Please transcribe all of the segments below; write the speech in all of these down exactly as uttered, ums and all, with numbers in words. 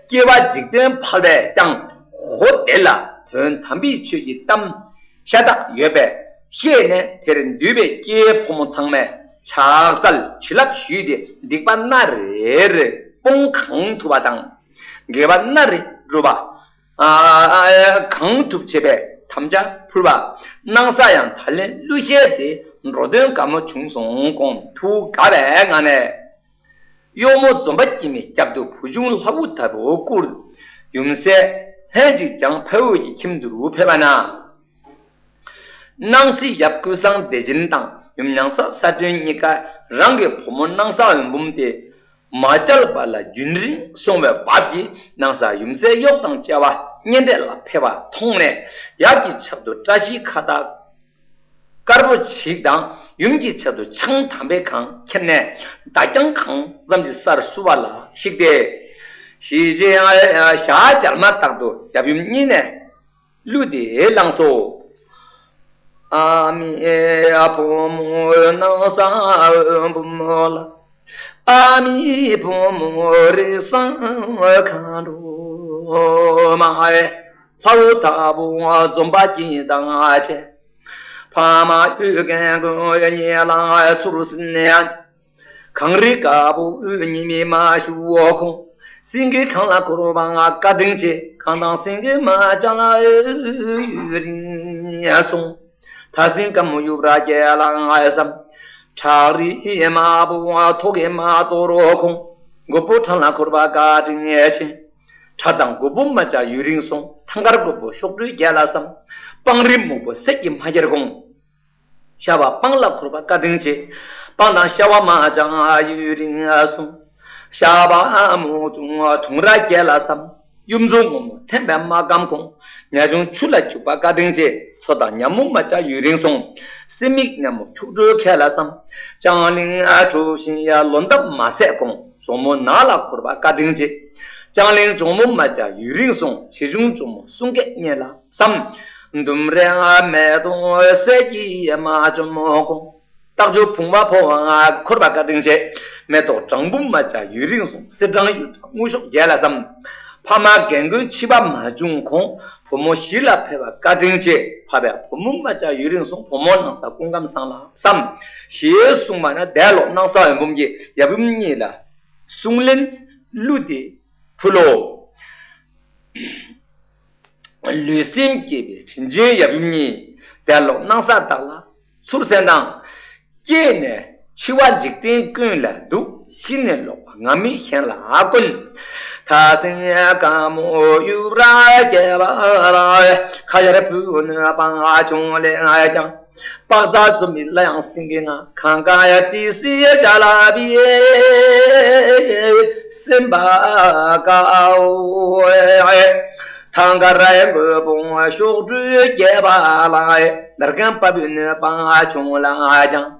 སྐྱེ་བ་འཇིག་རྟེན་ཕལ་པས་ཀྱང་། འོ་དེ་ལ་དོན་དམ་པའི་ཆོས་ཀྱི་གཏམ། ཤ་སྟག་ཡོད་པས་ཤེས་ནས། དེར་འདུས་པའི་སྐྱེས་ཕོ་མོ་ཚང་མས་ཕྱག་འཚལ་བྱིན་རླབས་ཞུས་ཏེ། སྡིག་པ་སྣ་རེ་རེ་སྤོང་གང་ཐུབ་པ་དང་། དགེ་བ་སྣ་རེ་བསྒྲུབ་པ་གང་ཐུབ་བྱས་པས་དམ་བཅའ་ཕུལ་བ། སྣང་ས་ཡང་ད་ལན་གླུ་གཞས་དེ་འགྲོ་དོན་དགའ་མོ་བྱུང་སོང་། ཁོང་ཐུགས་དགའ་བའི་ངང་ནས། གཡོག་མོ་འཛོམས་པ་སྐྱེས་མའི་རྒྱབ་ཏུ་བུ་ཆུང་ལྷ་བུ་དར་པོ་བཀུར། ཡུམ་སྲས་ལྷན་ཅིག་བྱང་འཕགས་འོད་ཀྱི་ཁྱིམ་དུ་ཕེབས་པ་ན། སྣང་སྲིད་ཡབ་ཀུན་བཟང་བདེ་ཆེན་དང་ཡུམ་མྱང་ས་ས་སྒྲོན་གཉིས་ཀ་རང་གི་བུ་མོ་སྣང་ས་འོད་འབུམ་དེ་མ་བསྐྱལ་བ་ལ་རྒྱུན་རིང་སོང་བའི་བབ་ཀྱིས། སྣང་ས་ཡུམ་སྲས་གཡོག་དང་བཅས་པ་གཉེན་འཕྲད་ལ་ཕེབས་པ་མཐོང་ནས། ཡབ་ཀྱི་ཕྱག་ཏུ་བཀྲ་ཤིས་ཁ་བཏགས་དཀར་པོ་ཞིག་དང་། ཡུམ་གྱི་ཕྱག་ཏུ་ཆང་དམ་པའི་གང་ཁྱེར་ནས། མདའ་རྒྱང་གང་ཙམ་གྱི་སར་བསུ་བ་ལ་གཤེགས་ཏེ། ཞི་བྱེད་ཞག་སྦྱར་མ་ཐག་ཏུ་ཡབ་ཡུམ་གཉིས་ནས་གླུ་འདི་བླངས་སོ། ཨ་མའི་བུ་མོ་སྣང་ས་འོད་འབུམ་ལ། ཨ་མའི་བུ་མོ་རེ་སང་མཁའ་འགྲོ་མ། ལྷ་བུ་དར་པོ་འཛོམས་པ་སྐྱེས་དང་བཅས། ཕ་མ་འོད་ཀན་ཀུན་ཉེ་ལ་ཚུར་ཟིན་ནས། གངས་རི་དཀར་པོ་འོད་ཉི་མའི་མ་ཞུ་ཁོང་། སེང་གེ་གངས་ལ་འཁོར་བ་བཀའ་དྲིན་ཆེ། གངས་དང་སེང་གེ་མ་བཅས་ལ་འོད་རིང་སོང་། ཐ་སིང་དཀར་མོ་ཡུ་ར་རྒྱལ་ལ་བསམ། བྲག་རི་དམར་པོ་ཐོག་གི་མ་གཏོར་ཁོང་། མགོ་བོ་ཁྲ་ལ་འཁོར་བ་བཀའ་དྲིན་ཆེ། ཁྲ་དང་མགོ་བོ་མ་བཅས་ཡུན་རིང་སོང་། ཐང་དཀར་མགོ་བོ་གཤོག་སྒྲོའི་རྒྱལ་ལ་བསམ། སྤང་རི་སྨུག་པོ་གསེར་གྱི་མ་གྱེར་ཁོང་། ཤ་བ་སྤང་ལ་འཁོར་བ་བཀའ་དྲིན་ཆེ། སྤང་དང་ཤ་བ་མ་བཅས་ཡུན་རིང་སོང་། ཤ་བ་མུ་ཆུང་དུང་ར་རྒྱལ་ལ་བསམ། གཡུ་མཚོ་སྔོན་མོ་འཐེན་པའི་མ་སྐམ་ཁོང་། ཉ་ཆུང་ཆུ་ལ་བྱུག་པ་བཀའ་དྲིན་ཆེ། མཚོ་དང་ཉ་མོ་མ་བཅས་ཡུན་རིང་སོང་། གསེར་མིག་ཉ་མོ་ཁྱུག་ཁྲོའི་ཁྱེར་ལ་བསམ། ལྕང་གླིང་གྲུ་བཞི་ཡ་ལོ་འདབ་མ་ཟད་ཁོང་། གཞོང་མོ་ནགས་ལ་འཁོར་བ་བཀའ་དྲིན་ཆེ། ལྕང་གླིང་གཞོང་མོ་མ་བཅས་ཡུན་རིང་སོང་། བྱེ་ཆུང་གཞོང་མོ་གསུང་སྐད་སྙན་ལ་བསམ། ལྡུམ་རའི་མེ་ཏོག་གསེར་གྱི་མ་བཅོམ་ཁོང་། སྟག་ཆུ་བུང་བ་ཕོ་བ་འཁོར་བ་བཀའ་དྲིན་ཆེ། མེ་ཏོག་སྦྲང་བུ་མ་བཅས་ཡུན་རིང་སོང་། གསེར་སྦྲང་གཡུ་སྦྲང་དངུལ་གཤོག་རྒྱས་ལ་བསམ། ཕ་མ་རྒན་རྒོན་འཆི་བ་མ་བྱུང་ཁོང་། བུ་མོ་གཞིས་ལ་ཕེབས་པ་བཀའ་དྲིན་ཆེ། ཕ་བས་བུ་མོ་མ་བཅས་ཡུན་རིང་སོང་། བུ་མོ་སྣང་ས་སྐུ་ཁམས་བཟང་ལ་བསམ། ཞེས་གསུངས་པ་ན། དེ་ལོ་སྣང་ས་འོད་འབུམ་གྱིས་ཡབ་ཡུམ་གཉིས་ལ་གསུང་ལན་གླུ་འདི་ཕུལ་ལོ། ལུས་སེམས་བསྐྱེད་པའི་དྲིན་ཅན་ཡབ་ཡུམ་གཉིས། དེ་ལོ་སྣང་ས་བདག་ལ་ཚུར་གསན་དང་། སྐྱེས་ནས་འཆི་བ་འཇིག་རྟེན་ཀུན་ལ་སྡུག་ཤི་ནས་ལོག་པ་ང་མི་གཞན་ལ་དཀོན། ཐ་སིང་དཀར་མོ་ཡུ་ར་རྒྱལ་བ་ལ། ཁ་ཡར་བུ་ནུ་པང་ཆུང་ལས་ཀྱང་། པགས་ཚ་འཛོམས་མི་ལ་ཡང་སེང་གེ་ང་། གང་ག་ཡ་ཏི་སི་ཡ་ཅ་ལ་བི་སེམས་པ་དཀའ་འོ། ཐང་ག་རའི་མགོ་བོང་གཤོག་སྒྲོས་རྒྱས་པ་ལ། ནར་གན་པ་བུ་ནུ་པང་ཆུང་ལ་ཀྱང་།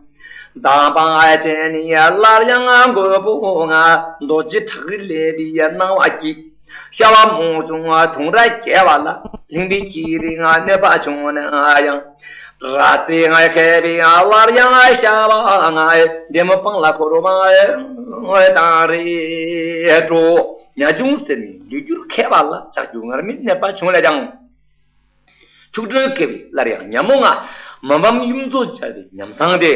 མདང་པང་ཅན་ནི་སླར་ཡང་མགོ་བོང་ང་། རྡོ་རྗེ་བྲག་རི་ལས་པའི་སྣང་བ་སྐྱིད། ཤ་བ་མོ་ཆུང་དུང་ར་རྒྱས་པ་ལ། གླིང་པའི་ཁྱི་རིང་གནོད་པ་བྱུང་ན་ཡང་། ར་རྩེ་ང་མཁས་པའི་སླར་ཡང་ཤ་བ་ང་། འདྲེ་མོ་སྤང་ལ་འཁོར་བ་དང་རེ་འགྲོ། ཉ་ཆུང་ཟེར་ནས་ལུས་འགྱུར་མཁས་པ་ལ། ལྕགས་ཀྱུ་ངར་མི་གནོད་པ་བྱུང་ལ་ཀྱང་། ཁྱུག་ཁྲོའི་སྐེ་བའི་སླར་ཡང་ཉ་མོ་ང་། མ་ཕམ་གཡུ་མཚོ་སྦྱར་བའི་ཉམས་བཟང་སྟེ།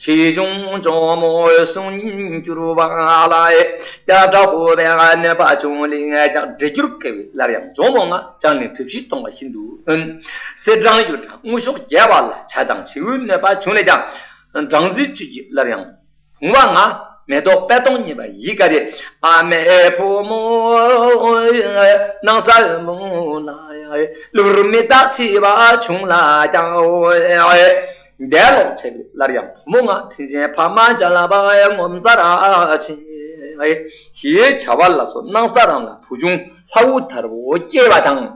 ཞི་ཆུང་གཅུང་མོ་གསུང་གྱུར་པ་ལ། སྐྱ་བྲག་ཧོ་བའི་གནོད་པ་བྱུང་ལིང་ཀྱང་། འདྲེ་འགྱུར་སྐེ་བའི་སླར་ཡང་གཅུང་མོ་ང་། ལྕང་གླིང་གྲིབ་བཞི་གཏོང་བ་ཤིན་ཏུ་དཀོན། གསེར་སྦྲང་གཡུ་སྦྲང་དངུལ་གཤོག་རྒྱས་པ་ལ། བྱ་དང་བྱིའུའི་གནོད་པ་བྱུང་ལས་ཀྱང་། སྦྲང་རྩི་བཅུད་ཀྱི་སླར་ཡང་བུང་བ་ང་། མེ་ཏོག་པད་སྡོང་གཉིས་པ་ཡིད་དགའ་སྟེ། ཨ་མའི་བུ་མོ་སྣང་ས་འོད་འབུམ་ལ། གླུ་བུར་མི་རྟག་འཆི་བ་བྱུང་ལ་ཀྱང་། འདས་ལོག་བྱས་པའི་སླར་ཡང་བུ་མོ་ང་། དྲིན་ཅན་ཕ་མ་བྱ་ལ་བ་ངོ་མཚར་ཆེ། ཞེས་བྱ་བ་ལ་སོགས་སྣང་ས་རང་ལ་བུ་ཆུང་ལྷ་བུ་དར་པོ་སྐྱེས་པ་དང་།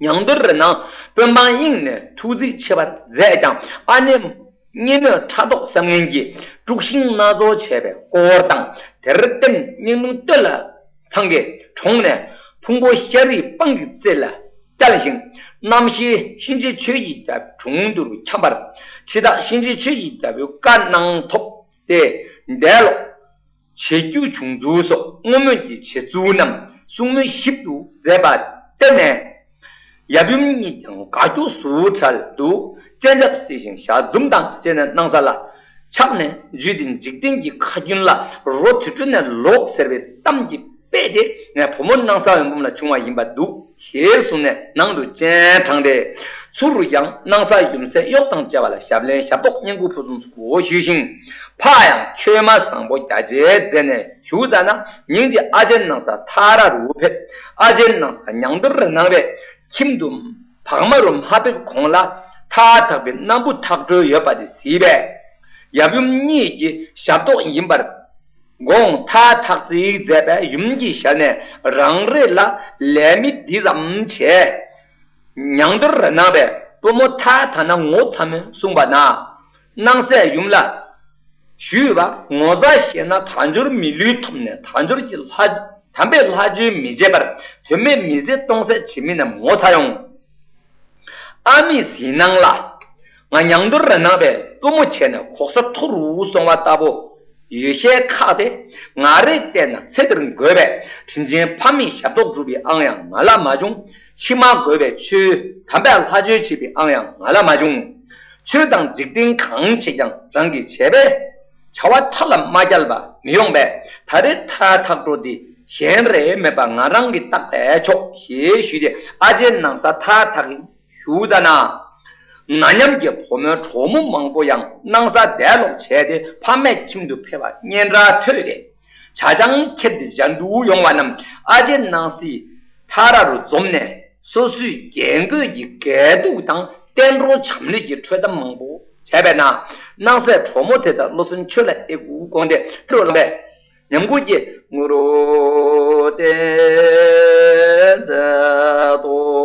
ཉང་རྡོར་རི་ནང་དཔོན་འབངས་དབྱིངས་ནས་ཐུགས་རྩིས་ཆེ་བར་མཛད་ཀྱང་། ཨ་ནེ་སྙེ་མོས་ཕྲག་དོག་བསམ་ངན་གྱིས་དཀྲུག་ཤིང་སྣ་ཚོགས་བྱས་པའི་སྐོར་དང་། དེར་བརྟེན་སྙིང་རླུང་སྟོད་ལ་ཚང་གི་གྲོངས་ནས། ཕུང་པོ་ཤ་རུས་སྤང་གི་རྩེ་ལ་བསྐྱལ་ཞིང་། རྣམ་ཤེས་གཤིན་རྗེ་ཆོས་ཀྱི་རྒྱལ་པོའི་དྲུང་དུ་འཁྱམས་པར། འཆི་བདག་གཤིན་རྗེ་ཆོས་ཀྱི་རྒྱལ་པོའི་བཀའ་གནང་ཐོག་སྟེ། འདས་ལོག་བྱེད་རྒྱུ་བྱུང་ཚུལ་སོགས་བསྔོ་སྨོན་གྱི་བྱེད་ཚུལ་རྣམས་གསུང་མུས་ཞིབ་ཏུ་མཛད་པར་བརྟེན་ནས། ཡབ་ཡུམ་གཉིས་ཀྱང་དགའ་སྐྱོ་སུ་བྲལ་དུ་སྤྱན་ཆབ་བསིལ་ཞིང་ཞལ་འཛུམ་དང་བཅས་ནས་སྣང་ས་ལ་ཆགས་ནས་འཇུས་ཏེ། འཇིག་རྟེན་གྱི་ཁ་རྒྱུན་ལ་རོ་དུད་འགྲོ་ནས་ལོག་ཟེར་བའི་གཏམ་གྱི་དཔེ་དེ་ངས་བུ་མོ་སྣང་ས་འོད་འབུམ་ལ་བྱུང་བ་ཡིན་པར་འདུག་ཞེས་གསུངས་ནས་ནང་དུ་སྤྱན་དྲངས་ཏེ། ཚུར་ཡང་སྣང་ས་ཡུམ་སྲས་གཡོག་དང་བཅས་པ་ལ་ཞབས་ལེན་ཞབས་ཏོག་བསྙེན་བཀུར་ཕུན་སུམ་ཚོགས་པ་ཞུས་ཤིང་། ཕར་ཡང་མཆོད་མེ་བཟང་པོ་རྒྱ་ཆེར་མཛད་ནས་བཞུགས་ཙ་ན། ཉིན་གཅིག་ཨ་ཅེ་སྣང་ས་མཐའ་ར་རུ་ཕེབས། ཨ་ཅེ་སྣང་ས་ཉང་གཏེར་ར་ནང་པའི་ཁྱིམ་དུ་བག་མ་རུ་མ་ཕེབས་གོང་ལ་མཐའ་དག་པའི་སྣམ་བུ་ཐག་ཁྲོལ་ཡོད་པ་དེ་གཟིགས་པས། ཡབ་ཡུམ་གཉིས་ཀྱི་ཞབས་ཏོག་ཡིན་པར་དགོངས། མཐའ་ཐག་བརྩེགས་མཛད་པས་ཡུམ་གྱི་ཞལ་ནས་རང་རེ་ལ་ལས་མི་འདི་ཙམ་བྱས། ཉང་གཏེར་ར་ནང་པས་པུས་མོ་མཐའ་དག་ན་ངོ་ཚ་མོས་གསུངས་པ་ན། སྣང་སྲས་ཡུམ་ལ་ཞུས་པ། ངོ་ཚ་ཤེས་ན་དལ་འབྱོར་མི་ལུས་ཐོབ་ནས་དལ་འབྱོར་གྱི་ལྷ། དམ་པའི་ལྷ་ཆོས་མི་བྱེད་པར་དོན་མེད་མི་ཚེ་སྟོང་ཟད་བྱེད་མིན་ནམ་ངོ་ཚ་ཡོང་། ཨ་མའི་གཟིགས་སྣང་ལ། ང་ཉང་གཏེར་ར་ནང་པས་པུས་མོ་བྱས་ནས་གོག་ས་མཐོ་རུ་སོང་བ་ལྟ་བུ། ཡོད་ཤས་ཁག་སྟེ། ང་རེ་བལྟས་ན་ཚེ་འདིར་དགོས་པའི་དྲིན་ཅན་ཕ་མའི་ཞབས་ཏོག་སྒྲུབ་པའི་ཨང་ཡང་ང་ལ་མ་བྱུང་། ཕྱི་མ་དགོས་པའི་ཆོས་དམ་པའི་ལྷ་ཆོས་བྱེད་པའི་ཨང་ཡང་ང་ལ་མ་བྱུང་། ཆོས་དང་འཇིག་རྟེན་གང་བྱེད་ཀྱང་རང་གིས་བྱས་པས། བྱ་བ་མཐའ་ལ་མ་བསྐྱལ་བ་མི་ཡོང་པས། ད་རེས་མཐའ་ཐག་འགྲོ་འདི་གཞན་རེ་མེད་པ་ང་རང་གིས་བརྟག་པས་ཆོག་ཞེས་ཞུས་ཏེ། ཨ་ཅེ་ནང་ས་མཐའ་ཐག་གི་ཞུ་ཙ་ན། ན་མཉམ་གྱི་བུ་མོའི་གྲོགས་མོ་མང་པོ་ཡང་སྣང་ས་འདས་ལོག་བྱས་ཏེ་ཕ་མའི་ཁྱིམ་དུ་ཕེབས་པ་སྙན་གྲགས་ཐོས་ཏེ། ཇ་ཆང་ཁྱེར་ཏེ་མཇལ་དུ་ཡོང་བ་རྣམས་ཨ་ཅེ་སྣང་སྲིད་མཐའ་ར་རུ་འཛོམས་ནས། སོ་སོའི་རྒྱན་གོས་ཀྱི་རྒྱན་དུག་དང་བསྟན་འགྲོ་འབྱམས་ཀླས་ཀྱི་ཁྲོད་གཏམ་མང་པོ་བྱས་པས་ན། སྣང་སྲས་གྲོགས་མོ་དེ་དག་བློ་སེམས་ཆོས་ལ་ཨེ་དགུ་དགོངས་ཏེ་ཐུགས་ལ་ལོངས་པས། ཉམས་གུད་ཀྱི་ངུ་རུ་བསྟན་མཛད་དོ།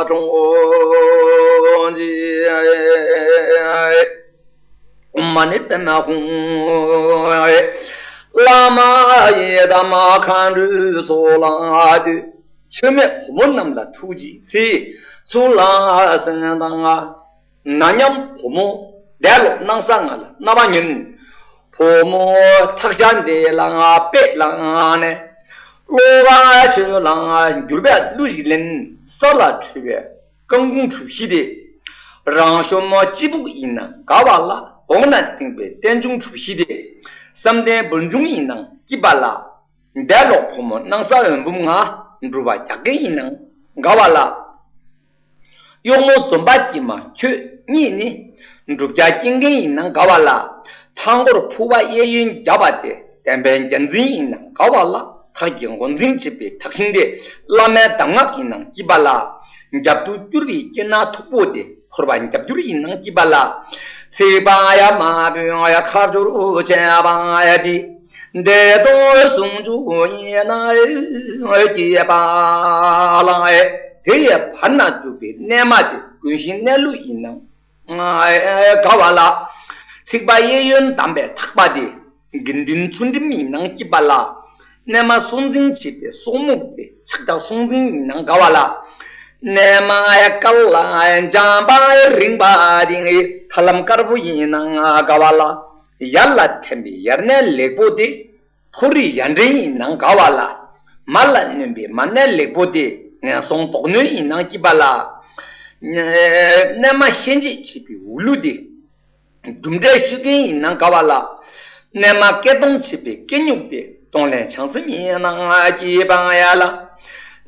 ཀྲུང་གི་མ་ཎི་པདྨ་ཧཱུྃ། བླ་མ་ཡི་དམ་མཁའ་འགྲོའི་ཚོགས་ལ་འདུད། མཆོད་མེ་བུ་མོ་རྣམས་ལ་ཐུགས་རྗེས་གཟིགས། ཚུར་ལ་གསན་དང་། ན་མཉམ་བུ་མོ་འདས་ལོག་སྣང་ས་ལྔ་ལ་རྣ་བ་ཉོན། བུ་མོ་ཐག་ཆ་འདི་ལ་དཔེ་བླངས་ནས། བློ་ཁ་ཆོས་ལ་འགྱུར་བའི་གླུ་ཞིག་ལེན། ས་ལ་འཁྲུལ་བའི་རྐང་ཁུང་གྲུ་བཞི་སྟེ། རང་ཤོམ་སྤྱི་ཕུག་ཡིན་ན་དགའ་བ་ལ། གོང་ན་བཏིང་བའི་རྟེན་འབྱུང་གྲུ་བཞི་སྟེ། བསམ་གཏན་འབུར་འབྱུང་ཡིན་ན་སྐྱིད་པ་ལ། འདས་ལོག་བུ་མོ་སྣང་ས་འོད་འབུམ་ལྔ། སྒྲུབ་པ་རྒྱག་མཁན་ཡིན་ན་དགའ་བ་ལ། གཡོག་མོ་འཛོམས་པ་སྐྱིད་མ་ཁྱོད་གཉིས་ནི། སྒྲུབ་བྱ་སྐྱེལ་མཁན་ཡིན་ན་དགའ་བ་ལ། མཐའ་འཁོར་ཕུར་པ་གཡས་གཡོན་རྒྱབ་པ་སྟེ། བསྟན་པའི་རྒྱལ་མཚན་ཡིན་ན་དགའ་བ་ལ། ཐག་གི་འགོ་འཛིན་བྱེད་པའི་ཐག་ཤིང་སྟེ། བླ་མའི་གདམས་ངག་ཡིན་ན་སྐྱིད་པ་ལ། རྒྱབ་ཏུ་བསྐྱུར་བའི་སྐེ་ན་མཐུག་པོ་སྟེ། འཁོར་བ་རྒྱབ་སྐྱུར་ཡིན་ན་སྐྱིད་པ་ལ། ཚིག་པ་ཡ་མ་བུན་ཡ་ཁ་སྦྱོར་བྱས་པ་ཡ་དེ། འདས་དོན་ཟུང་འཇུག་ཡིན་ན་སྐྱིད་པ་ལ། དེ་ཡི་བར་ན་འཇུག་པའི་གནས་མ་དེ། ཀུན་གཞི་གནས་ལུགས་ཡིན་ན་དགའ་བ་ལ། ཚིག་པ་གཡས་གཡོན་བསྡམས་པའི་ཐག་པ་དེ། དགེ་འདུན་ཚུལ་ཁྲིམས་ཡིན་ན་སྐྱིད་པ་ལ། གནས་མ་སྲོག་འཛིན་བྱེད་པའི་སྲོག་སྨུག་སྟེ། ཕྱག་རྒྱ་སྲོག་འཛིན་ཡིན་ན་དགའ་བ་ལ། གནས་མ་དཀར་ལ་འཇམ་པ་རིང་པ་དེ། ཐར་ལམ་དཀར་པོ་ཡིན་ན་དགའ་བ་ལ། ཡར་ལ་འཐེན་པའི་ཡར་གནས་ལེགས་པོ་དེ། མཐོ་རིས་ཡར་འདྲེན་ཡིན་ན་དགའ་བ་ལ། མར་ལ་གནོན་པའི་མར་གནས་ལེགས་པོ་དེ། ངན་སོང་དོགས་གནོན་ཡིན་ན་སྐྱིད་པ་ལ། གནས་མ་ཤན་འབྱེད་བྱེད་པའི་འུ་ལུ་དེ། རྒྱུ་འབྲས་ཤུགས་རྐྱེན་ཡིན་ན་དགའ་བ་ལ། གནས་མ་སྐད་གཏོང་བྱེད་པའི་སྐད་སྨྱུག་སྟེ། གཏོང་ལེན་བྱང་སེམས་ཡིན་ན་སྐྱིད་པ་ཡ་ལ།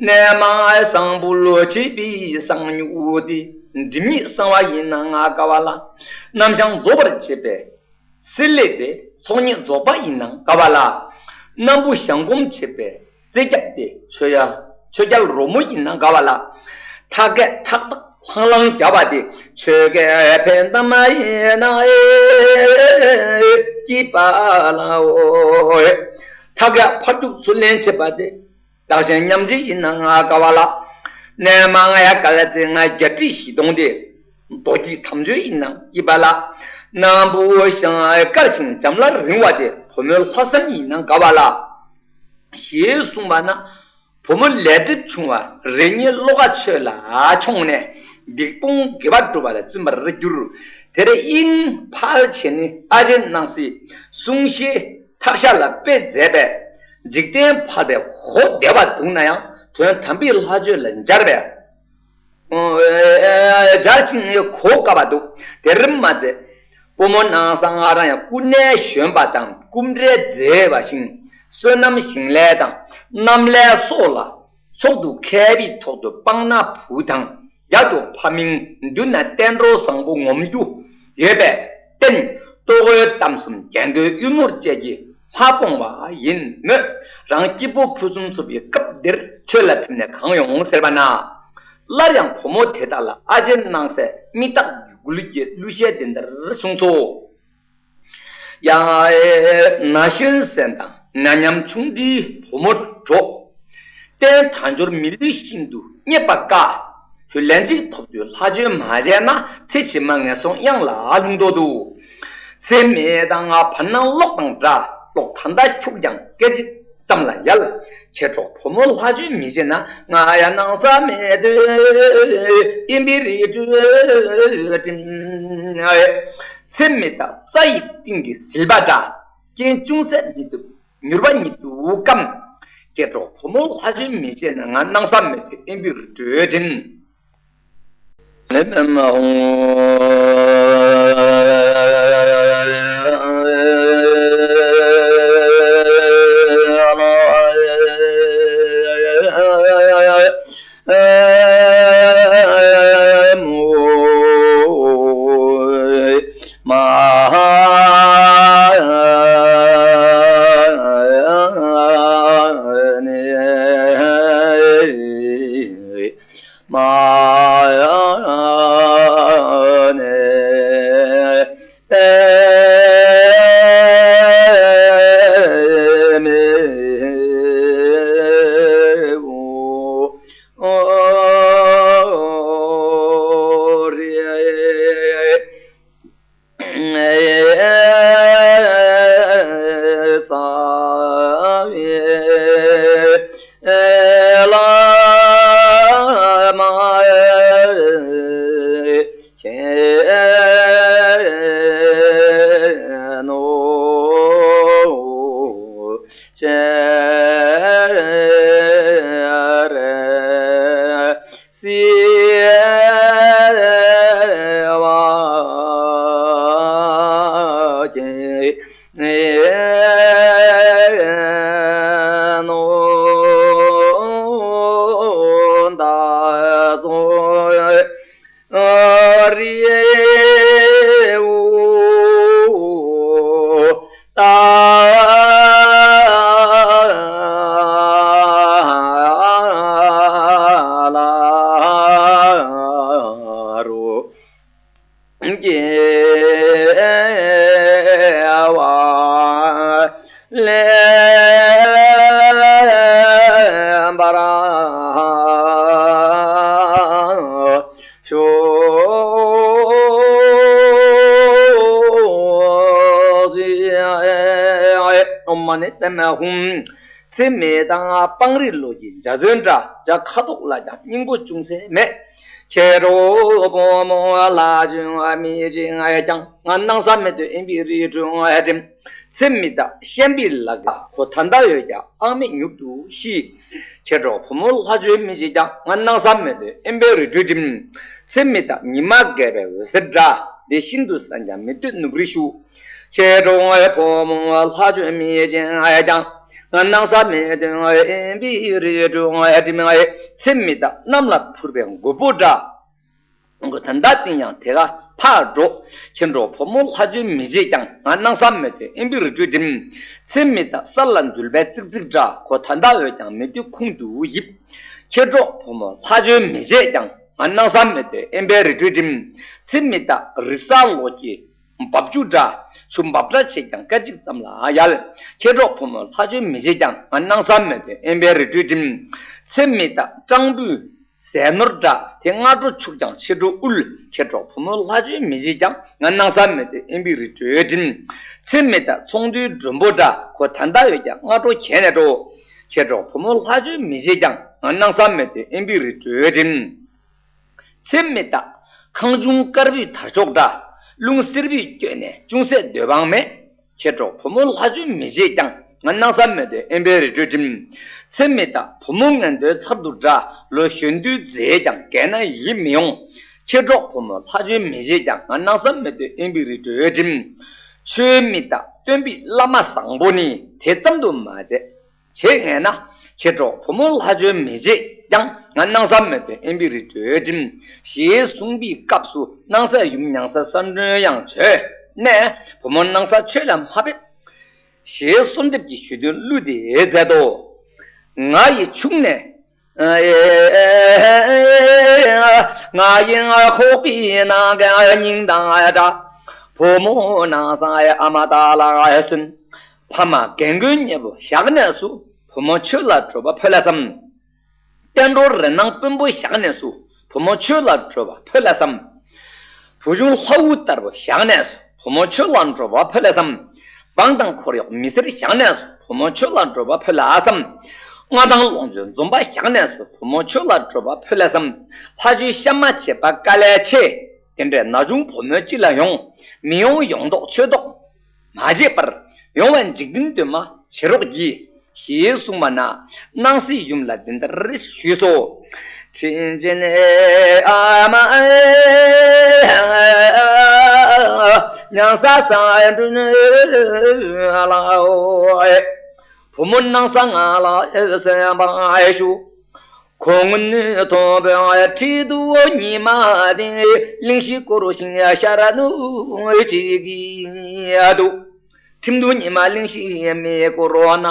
གནས་མ་གསང་ཕུ་ལུ་བྱེད་པའི་གསང་སྨྱུག་སྟེ། སྒྲིབ་གཉིས་གསང་བ་ཡིན་ན་དགའ་བ་ལ། རྣམ་བྱང་རྫོགས་པར་བྱེད་པའི་སྲེད་ལེ་སྟེ། ཚོགས་གཉིས་རྫོགས་པ་ཡིན་ན་དགའ་བ་ལ། སྣམ་བུ་བཤང་སྒོམ་བྱེད་པའི་རྩེ་རྒྱབ་སྟེ། ཆོས་ཡ་ཆོས་རྒྱལ་རོལ་མོ་ཡིན་ན་དགའ་བ་ལ། ཐག་གས་ཐག་ཐག་ལྷང་ལྷང་རྒྱབ་པ་དེ། ཆོས་གས་ཕན་གཏམ་ཡིན་ན་སྐྱིད་པ་ལའོ། ཐག་གས་ཕར་རྒྱུག་ཚུར་ལེན་བྱེད་པ་དེ། བདག་གཞན་མཉམ་བརྗེ་ཡིན་ན་དགའ་བ་ལ། གནས་མ་ཡ་ག་ལ་ཚེ་ང་བརྒྱད་ཁྲི་བཞི་སྟོང་སྟེ། མདོ་སྒྱུ་དམ་ཆོས་ཡིན་ན་སྐྱིད་པ་ལ། སྣམ་བུ་ཤང་དཀར་ཞིང་འཇམ་ལ་རིང་བ་དེ། བུ་མོའི་ལྷག་བསམ་ཡིན་ན་དགའ་བ་ལ། ཞེས་གསུངས་པ་ན། བུ་མོ་ལས་སྒྲིབ་ཆུང་བ་རེ་གཉིས་བློ་ཁ་ཆོས་ལ་མཆོངས་ནས། སྡིག་སྤོང་དགེ་བ་སྒྲུབ་པ་ལ་བརྩོན་པར་གྱུར། དེར་དབྱིངས་འཕགས་བྱས་ནས་ཨ་ཅེ་སྣང་སྲིད་གསུང་བཤད་ཐབས་ཤ་ལ་དཔེ་མཛད་པས། འཇིག་རྟེན་ཕལ་པའི་གོ་བདེ་བ་འདུག་ན་ཡང་། དོན་དམ་པའི་ལྷ་ཆོས་ལ་སྦྱར་བས། སྦྱར་ཞིང་གོ་དཀའ་བ་འདུག་དེར་མ་ཚད། བུ་མོ་སྣང་ས་ལྔ་རང་ཡང་སྐུ་གནས་གཞོན་པ་དང་། སྐུ་འབྲས་མཛེས་པ་ཞིང་། བསོད་ནམས་ཞིང་ལས་དང་། གནམ་ལས་སོགས་ལ། མཆོག་ཏུ་མཁས་པའི་ཐོག་ཏུ་སྤང་ན་བུ་དང་། རྒྱ་དུ་ཕ་མིང་མདུན་ན་བསྟན་འགྲོ་བཟང་པོ་ངོམ་རྒྱུ་ཡོད་པས་བརྟེན། ལྟོ་གོས་གཏམ་གསུམ་རྒྱན་གོས་དབུལ་མོར་བཅས་ཀྱིས་མ་སྤོང་བ་ཡིན་མོད། རང་སྐྱིད་པོ་ཕུན་སུམ་ཚོགས་པའི་སྐབས་འདིར་ཆོས་ལ་ཕེབས་ནས་གང་ཡོང་ཟེར་བ་ན། སླར་ཡང་བུ་མོ་དེ་དག་ལ་ཨ་ཅེ་སྣང་སྲིད་མི་རྟག་སྒྱུ་ལུས་ཀྱི་གླུ་གཞས་འདི་ལྟར་གསུངས་སོ། ཡ་ཨེ། ན་གཞོན་གསན་དང་ན་མཉམ་ཆུང་འདྲིས་བུ་མོ་གྲོགས། བསྟན་དལ་འབྱོར་མི་ལུས་ཤིན་ཏུ་རྙེད་པ་དཀའ། བུ་ལན་གཅིག་ཐོབ་དུས་ལྷ་ཆོས་མ་བྱས་ན། ཚེ་ཕྱི་མ་ངན་སོང་གཡང་ལ་ལྷུང་དོ་འདུག་ཚེ་མེད་དང་བར་སྣང་གློག་དང་འདྲ། གློག་ད་ལྟ་འཁྱུག་ཀྱང་སྐད་ཅིག་ཙམ་ལ་ཡལ། མཆེད་གྲོགས་བུ་མོ་ལྷ་ཆོས་མི་བྱེད་ན། ང་ཡང་སྣང་ས་མེད་དུས་དབེན་པའི་རི་ཁྲོད་འགྲིམ། ཚེ་མི་རྟག་རྩྭ་ཡི་གཏིང་གི་ཟིལ་པ་འདྲ། རྐྱེན་ཅུང་ཟད་མི་ཐུབ་མྱུར་བ་ཉིད་དུ་སྐམ། མཆེད་གྲོགས་བུ་མོ་ལྷ་ཆོས་མི་བྱེད་ན། ང་སྣང་ས་མེད་དུས་དབེན་པའི་རི་ཁྲོད་འགྲིམ། བླ་མ་མཁྱེན་ནོ། སྤྱན་རས་གཟིགས་པ་མཁྱེན་ནོ། ད་སོ་རི་འུ་ཏ་ལ་རུ་སྐྱེ་བ་ལེན་པར་ཤོག། ཨོཾ་མ་ཎི་པདྨེ་ཧཱུྃ། ཚེ་མེད་དང་སྤང་རི་ལོ་ཀྱི་འཇའ་ཚོན་འདྲ། འཇའ་ཁ་དོག་ལ་ཀྱང་སྙིང་པོ་ཅུང་ཟད་མེད། མཆེད་གྲོགས་ཕོ་མོ་ལྷ་ཆོས་མི་བརྗེད་ཀྱང་། ང་སྣང་ས་མེད་དུ་དབེན་པའི་རི་ཁྲོད་འགྲིམ། ཚེ་མི་རྟག་ཤན་པའི་ལག་གི་ཁོ་ད་ལྟ་ཡོད་ཀྱང་ཨང་མེད་མྱུར་དུ་ཤི། མཆེད་གྲོགས་ཕོ་མོ་ལྷ་ཆོས་མི་བརྗེད་ཀྱང་། ང་སྣང་ས་མེད་དུ་དབེན་པའི་རི་ཁྲོད་འགྲིམ། ཚེ་མི་རྟག་ཉི་མ་བརྒལ་བའི་འོད་ཟེར་འདྲ། དེ་ཤིན་ཏུ་གསལ་ཀྱང་མི་ལྟོས་ནུབ་རི་ཤུགས། མཆེད་གྲོགས་ཕོ་མོ་ལྷ་ཆོས་མི་བརྗེད་ཀྱང་། ང་སྣང་ས་མེད་དུ་དབེན་པའི་རི་ཁྲོད་འགྲིམ། ཚེ་མི་རྟག་གནམ་ལ་འཕུར་བའི་མགོན་པོ་འདྲ། མགོ་ད་ལྟ་བསྟན་ཡང་དེ་ག་ཕར་འགྲོ། མཆེད་གྲོགས་ཕོ་མོ་ལྷ་ཆོས་མི་བརྗེད་ཀྱང་། ང་སྣང་ས་མེད་དུ་དབེན་པའི་རི་ཁྲོད་འགྲིམ། ཚེ་མི་རྟག་ས་ལ་འཛུལ་བའི་ཙིག་ཙིག་འདྲ། ཁོ་ད་ལྟ་འོད་ཀྱང་མི་ལྟོས་ཁོང་དུ་ཡིབ། མཆེད་གྲོགས་ཕོ་མོ་ལྷ་ཆོས་མི་བརྗེད་ཀྱང་། ང་སྣང་ས་མེད་དུ་དབེན་པའི་རི་ཁྲོད་འགྲིམ། ཚེ་མི་རྟག་རི་ས་ལོགས་ཀྱི་འབབ་ཆུ་འདྲ། ཆུ་འབབ་སྒྲ་ཆེ་ཀྱང་སྐད་ཅིག་ཙམ་ལ་ཡལ། མཆེད་གྲོགས་ཕོ་མོ་ལྷ་ཆོས་མི་བརྗེད་ཀྱང་། ང་སྣང་ས་མེད་དུ་དབེན་པའི་རི་ཁྲོད་འགྲིམ། ཚེ་མི་རྟག་སྤྲང་པོའི་ཟས་ནོར་འདྲ། དེ་སྔ་དྲོ་ཕྱུག་ཀྱང་ཕྱི་དྲོ་དབུལ། མཆེད་གྲོགས་ཕོ་མོ་ལྷ་ཆོས་མི་བརྗེད་ཀྱང་། ང་སྣང་ས་མེད་དུ་དབེན་པའི་རི་ཁྲོད་འགྲིམ། ཚེ་མི་རྟག་ཚོང་འདུས་མགྲོན་པོ་འདྲ། ཁོ་ད་ལྟ་ཡོད་ཀྱང་སྔ་དྲོ་གྱེས་ནས་འགྲོ། མཆེད་གྲོགས་ཕོ་མོ་ལྷ་ཆོས་མི་བརྗེད་ཀྱང་། ང་སྣང་ས་མེད་དུ་དབེན་པའི་རི་ཁྲོད་འགྲིམ། ཚེ་མི་རྟག་ཁང་ཆུང་དཀར་པོའི་དར་ལྕོག་འདྲ། རླུང་བསིལ་པོས་བསྐྱོད་ནས་ཅུང་ཟད་སྡོད་དབང་མེད། མཆེད་གྲོགས་ཕོ་མོ་ལྷ་ཆོས་མི་བརྗེད་ཀྱང་། ང་སྣང་ས་མེད་དུ་དབེན་པའི་རི་ཁྲོད་འགྲིམ། ཚེ་མི་རྟག་བུ་མོ་ངན་འདོད་ཚར་དུ་འདྲ། ལོ་གཞོན་དུས་མཛེས་ཀྱང་རྒས་ན་ཡིད་མི་ཡོང་། མཆེད་གྲོགས་བུ་མོ་ལྷ་ཆོས་མི་བརྗེད་ཀྱང་། ང་སྣང་ས་མེད་དུ་དབེན་པའི་རི་ཁྲོད་འགྲིམ། ཆོས་མི་རྟག་སྟོན་པའི་བླ་མ་བཟང་པོ་ནི། དེ་ཙམ་དུ་མ་ཟད་བྱེད་ངེས་ན། མཆེད་གྲོགས་བུ་མོ་ལྷ་ཆོས་མི་བརྗེད་ཀྱང་། ང་སྣང་ས་མེད་དུ་དབེན་པའི་རི་ཁྲོད་འགྲིམ། ཞེས་གསུངས་པའི་སྐབས་སུ་སྣང་སའི་ཡུམ་མྱང་ས་ས་མགྲོན་ཡང་བྱོན་ནས། བུ་མོ་སྣང་ས་ཁྱོད་ལ་མ་ཕེབས། ཞེས་གསོལ་འདེབས་ཀྱི་ཞུ་དོན་གླུ་འདི་མཛད་དོ། ང་ཡི་ཆུང་ནས། ང་ཡི་ཁོག་པའི་ནང་གི་སྙིང་དང་འདྲ། བུ་མོ་སྣང་སའི་ཨ་མ་དག་ལ་གསོན། ཕ་མ་རྒན་རྒོན་གཉིས་པོ་བཞག་ནས་སུ། བུ་མོ་ཁྱོད་ལ་གྲོད་པ་ཕོད་ལ་བསམ། བསྟན་འགྲོ་རི་ནང་དཔོན་པོ་བཞག་ནས་སུ། བུ་མོ་ཁྱོད་ལ་གྲོད་པ་ཕོད་ལ་བསམ། བུ་ཆུང་ལྷ་འུ་ལྟར་པོ་བཞག་ནས་སུ། བུ་མོ་ཁྱོད་ལ་གྲོད་པ་ཕོད་ལ་བསམ། འབངས་དང་འཁོར་གཡོག་མི་སེར་བཞག་ནས་སུ། བུ་མོ་ཁྱོད་ལ་གྲོད་པ་ཕོད་ལ་བསམ། མངའ་ཐང་ལོངས་སྤྱོད་འཛོམས་པ་བཞག་ནས་སུ། བུ་མོ་ཁྱོད་ལ་གྲོད་པ་ཕོད་ལ་བསམ། ལྷ་ཆོས་གཤའ་མ་བྱེད་པ་དཀའ་ལས་ཆེ། དེ་འདྲའི་ན་ཆུང་བུ་མོ་ཅི་ལ་ཡོང་། མི་ཡོང་ཡོང་མདོག་ཆོས་མདོག་མ་བྱེད་པར། ཡོང་བའི་འཇིག་རྟེན་སྟོན་མ་བྱེད་རོགས་གྱིས། ཞེས་གསུངས་པ་ན། སྣང་སྲིད་ཡུམ་ལ་འདི་ལྟར་ཞུས་སོ། དྲིན་ཅན་ཨ་མ་མྱང་ས་ས་འདྲུན་ལའོ། བུ་མོ་སྣང་ས་ང་ལ་གསན་པར་ཞུ། ཁོ་སྔོན་མཐོན་པོའི་ཁྲི་གདུགས་ཉི་མ་ལྡིང་། གླིང་བཞི་བསྐོར་ཞིང་ཤར་ནུབ་ཅིག་གི་འདུག་ཁྲིམས་གཏུགས་ཉི་མ་གླིང་བཞི་མི་བསྐོར་ན།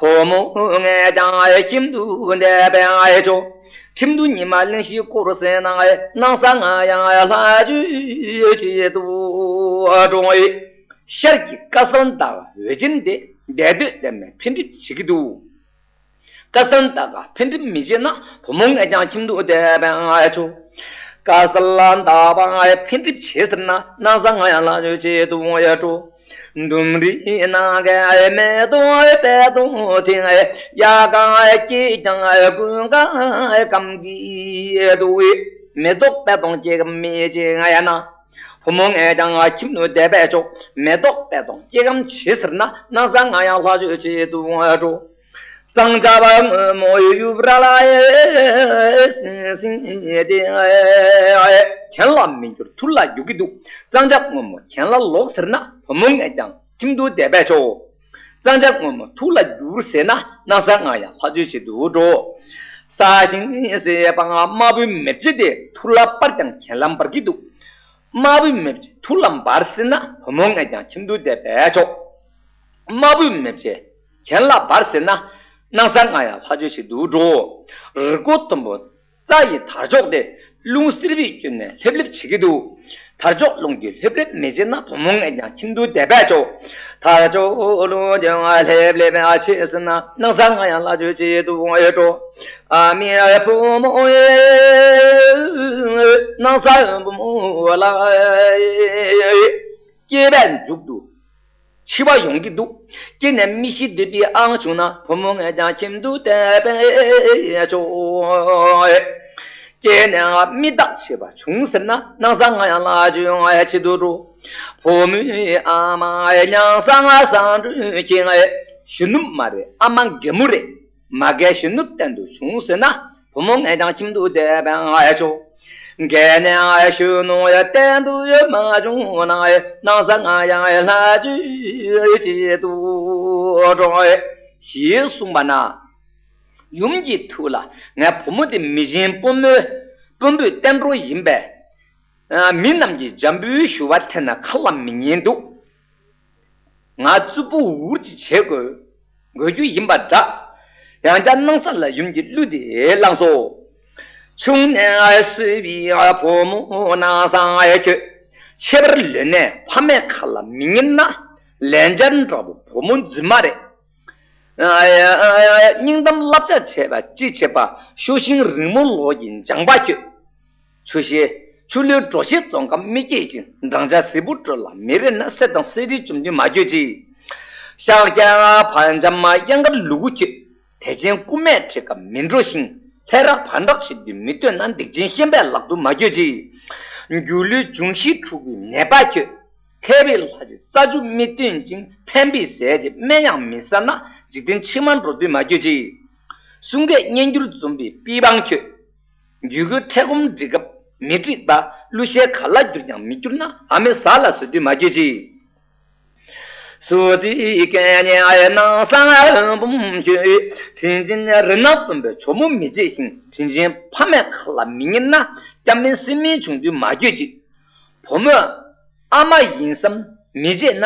བུ་མོ་ངས་ཀྱང་ཁྱིམ་དུ་བསྡད་པའི་ཆོག་ཁྲིམས་གཏུགས་ཉི་མ་གླིང་བཞི་བསྐོར་ཟིན་ན། སྣང་ས་ང་ཡང་ལྷ་ཆོས་ཆེད་དུ་འགྲོ་ཡི། ཤར་གྱི་བཀའ་གསལ་ཟླ་བ་འོད་ཆེན་དེ་བསྡད་སྡོད་བསྡད་མེད་འཕེལ་འགྲིབ་བྱེད་ཀྱི་འདུག་བཀའ་གསལ་ཟླ་བ་འཕེལ་འགྲིབ་མི་བྱེད་ན། བུ་མོ་ངས་ཀྱང་ཁྱིམ་དུ་བསྡད་པའི་ཆོག་བཀའ་གསལ་ཟླ་བ་འཕེལ་འགྲིབ་བྱེད་ཟེར་ན། སྣང་ས་ང་ཡང་ལྷ་ཆོས་ཆེད་དུ་ཡར་འགྲོ། ལྡུམ་རའི་ནང་གི་མེ་ཏོག་པད་ཏོག་དེ། ཡལ་ག་སྐྱེས་ཀྱང་ཀུན་དགའ་སྐམ་གྱི་འདུག་མེ་ཏོག་པད་ཏོག་སྐྱེ་གམ་མི་ཅི་ང་ཡ་ན། བུ་མོ་ངས་ཀྱང་ཁྱིམ་དུ་བསྡད་པས་ཆོག་མེ་ཏོག་པད་ཏོག་སྐྱེ་གམ་ཆི་ཟེར་ན། སྣང་ས་ང་ཡང་ལྷ་ཆོས་བྱེད་དུ་འགྲོ། གཙང་ཆབ་སྔོན་མོ་ཡུབ་ར་ལ་ཡེ་སིང་སིང་དེ། གྱེན་ལ་མི་འགྱུར་ཐུར་ལ་རྒྱུག་གི་འདུག་གཙང་ཆབ་སྔོན་མོ་གྱེན་ལ་ལོག་ཟེར་ན། བུ་མོ་ངས་ཀྱང་ཁྱིམ་དུ་བསྡད་པས་ཆོག་གཙང་ཆབ་སྔོན་མོ་ཐུར་ལ་རྒྱུག་ཟེར་ན། སྣང་ས་ང་ཡང་ལྷ་ཆོས་བྱེད་དུ་འགྲོ། ས་ཞིང་ཟེར་བ་དམར་པོའི་མེ་ལྕེ་དེ་ཐུར་ལ་འབར་ཀྱང་གྱེན་ལ་འབར་གྱི་འདུག་དམར་པོའི་མེ་ལྕེ་ཐུར་ལ་འབར་ཟེར་ན། བུ་མོ་ངས་ཀྱང་ཁྱིམ་དུ་བསྡད་པས་ཆོག་དམར་པོའི་མེ་ལྕེ་གྱེན་ལ་འབར་ཟེར་ན། སྣང་ས་ང་ཡང་ལྷ་ཆོས་བྱེད་དུ་འགྲོ། རི་སྒོ་དུམ་བུ་རྩྭ་ཡི་དར་ལྕོག་དེ་རླུང་བསིལ་བས་བསྐྱོན་ནས་ལྷེབ་ལྷེབ་བྱེད་ཀྱི་འདུག་དར་ལྕོག་རླུང་གིས་ལྷེབ་ལྷེབ་མི་བྱེད་ན། བུ་མོ་ངས་ཀྱང་ཁྱིམ་དུ་བསྡད་པས་ཆོག་དར་ལྕོག་རླུང་གིས་ལྷེབ་ལྷེབ་བྱེད་ཟེར་ན། སྣང་ས་ང་ཡང་ལྷ་ཆོས་བྱེད་དུ་འགྲོ། ཨ་མའི་བུ་མོ་ཡེ། སྣང་ས་བུ་མོ་ལ། སྐྱེས་པའི་མཇུག་ཏུ་འཆི་བ་ཡོང་གི་འདུག་སྐྱེས་ནས་མི་ཤི་འདོད་པའི་ཨང་བྱུང་ན། བུ་མོ་ངས་ཀྱང་ཁྱིམ་དུ་བསྡད་པས་ཆོག་སྐྱེས་ནས་མི་རྟག་འཆི་བ་བྱུང་ཟེར་ན། སྣང་ས་ང་ཡང་ལྷ་ཆོས་བྱེད་དུ་འགྲོ། བུ་མོའི་ཨ་མ་ཡང་སང་སང་འགྲོས་ཀྱིས། གཞོན་ནུ་མ་རེད། ཨ་མ་རྒན་མོ་རེད། མ་རྒན་གཞོན་ནུ་གཏན་དུ་བྱུང་ཟེར་ན། བུ་མོ་ངས་ཀྱང་ཁྱིམ་དུ་བསྡད་པས་ཆོག་རྒས་ནས་གཞོན་ནུ་གཏན་དུ་མ་བྱུང་ན། སྣང་ས་ང་ཡང་ལྷ་ཆོས་བྱེད་དུ་འགྲོ། ཞེས་གསུངས་པ་ན། ཡུམ་གྱི་ཐུགས་ལ། ངའི་བུ་མོ་དེ་མི་ཆེན་དཔོན་མོའི་དཔོན་པོའི་གཏན་གྲོགས་ཡིན་པས། མི་རྣམས་ཀྱིས་འཇམ་པོའི་ཞུ་བ་འཐེན་ན་ཁ་ལ་མི་ཉན་འདུག་ང་རྩུབ་པོ་འུར་ཅིག་བྱེད་དགོས། དགོས་རྒྱུ་ཡིན་པ་འདྲ། ཡང་བསྐྱར་སྣང་ས་ལ་ཡུམ་གྱི་གླུ་དེ་བླངས་སོ། ཆུང་ནས་གསོས་པའི་བུ་མོ་སྣང་ས་ཁྱོད། ཆེ་བར་ལོན་ནས་ཕ་མའི་ཁ་ལ་མི་ཉན་ན། ལན་ཆགས་འདྲ་བོ་བུ་མོ་རྫུན་མ་རེད། སྙིང་གཏམ་བསླབ་བྱ་བྱས་པ་ཅི་བྱེད་པ། ཤོ་ཤིང་རིང་མོ་ལོག་གི་འཇང་པ་ཁྱོད། ཆུ་ཤེལ། ཆུ་ལུད་གྲོ་ཤེལ་བཙོང་སྐབས་མི་སྐྱེས་ཤིང་། སྦྲང་ཆར་ཟིལ་པོ་དཀྲོལ་ལ་མི་རེད་ན། གསེར་དང་གསེར་དྲི་བཅོམ་དུས་མ་སྐྱོད་ཅིག་ཤཱཀྱ་བ་འཇམ་མ་གཡང་དཀར་ལུ་གུ་ཁྱོད། དད་ཅན་རྐུན་མས་ཁྲིད་སྐབས་མི་འགྲོ་ཞིང་། ལྷས་ར་བར་འདྲག་བྱེད་དུས་མི་སྟོན་ན། སྡིག་ཅན་ཤན་པའི་ལག་ཏུ་མ་སྐྱོད་ཅིག་སྒྱུ་ལུས་འབྱུང་བཞི་འཁྲུགས་པའི་ནད་པ་ཁྱོད། མཁས་པའི་ལྷ་ཆོས་རྩ་ཆུ་མི་སྟོན་ཅིང་། ཕན་པའི་ཟས་ཀྱི་སྨན་ཡང་མི་ཟ་ན། འཇིག་རྟེན་ཕྱི་མ་འགྲོ་དུས་མ་སྐྱོད་ཅིག་གསུང་སྐད་སྙན་འགྱུར་འཛོམས་པའི་པི་ཝང་ཁྱོད། རྒྱུད་སྐུད་ཁྲེ་གོམ་སྒྲིག་སྐབས་མི་འགྲིག་པ། གླུ་གཞས་ག་ལ་བསྒྱུར་ཀྱང་མི་འགྱུར་ན། ཨ་མའི་ཟ་ལ་ཟ་དུས་མ་སྐྱོད་ཅིག་སོ་ཙི་སྐད་ཉན་ཨའི་ནང་སང་འབུམ་ཁྱོད། དྲིན་ཅན་རི་ནག་དཔོན་པོའི་ཇོ་མོ་མི་བྱེད་ཞིང་། དྲིན་ཅན་ཕ་མའི་ཁ་ལ་མི་ཉན་ན། སྐྱ་མིན་སྲིན་མིན་བྱུང་དུས་མ་སྐྱོད་ཅིག་བུ་མོས་ཨ་མ་ཡིན་བསམ་མི་བྱེད་ན།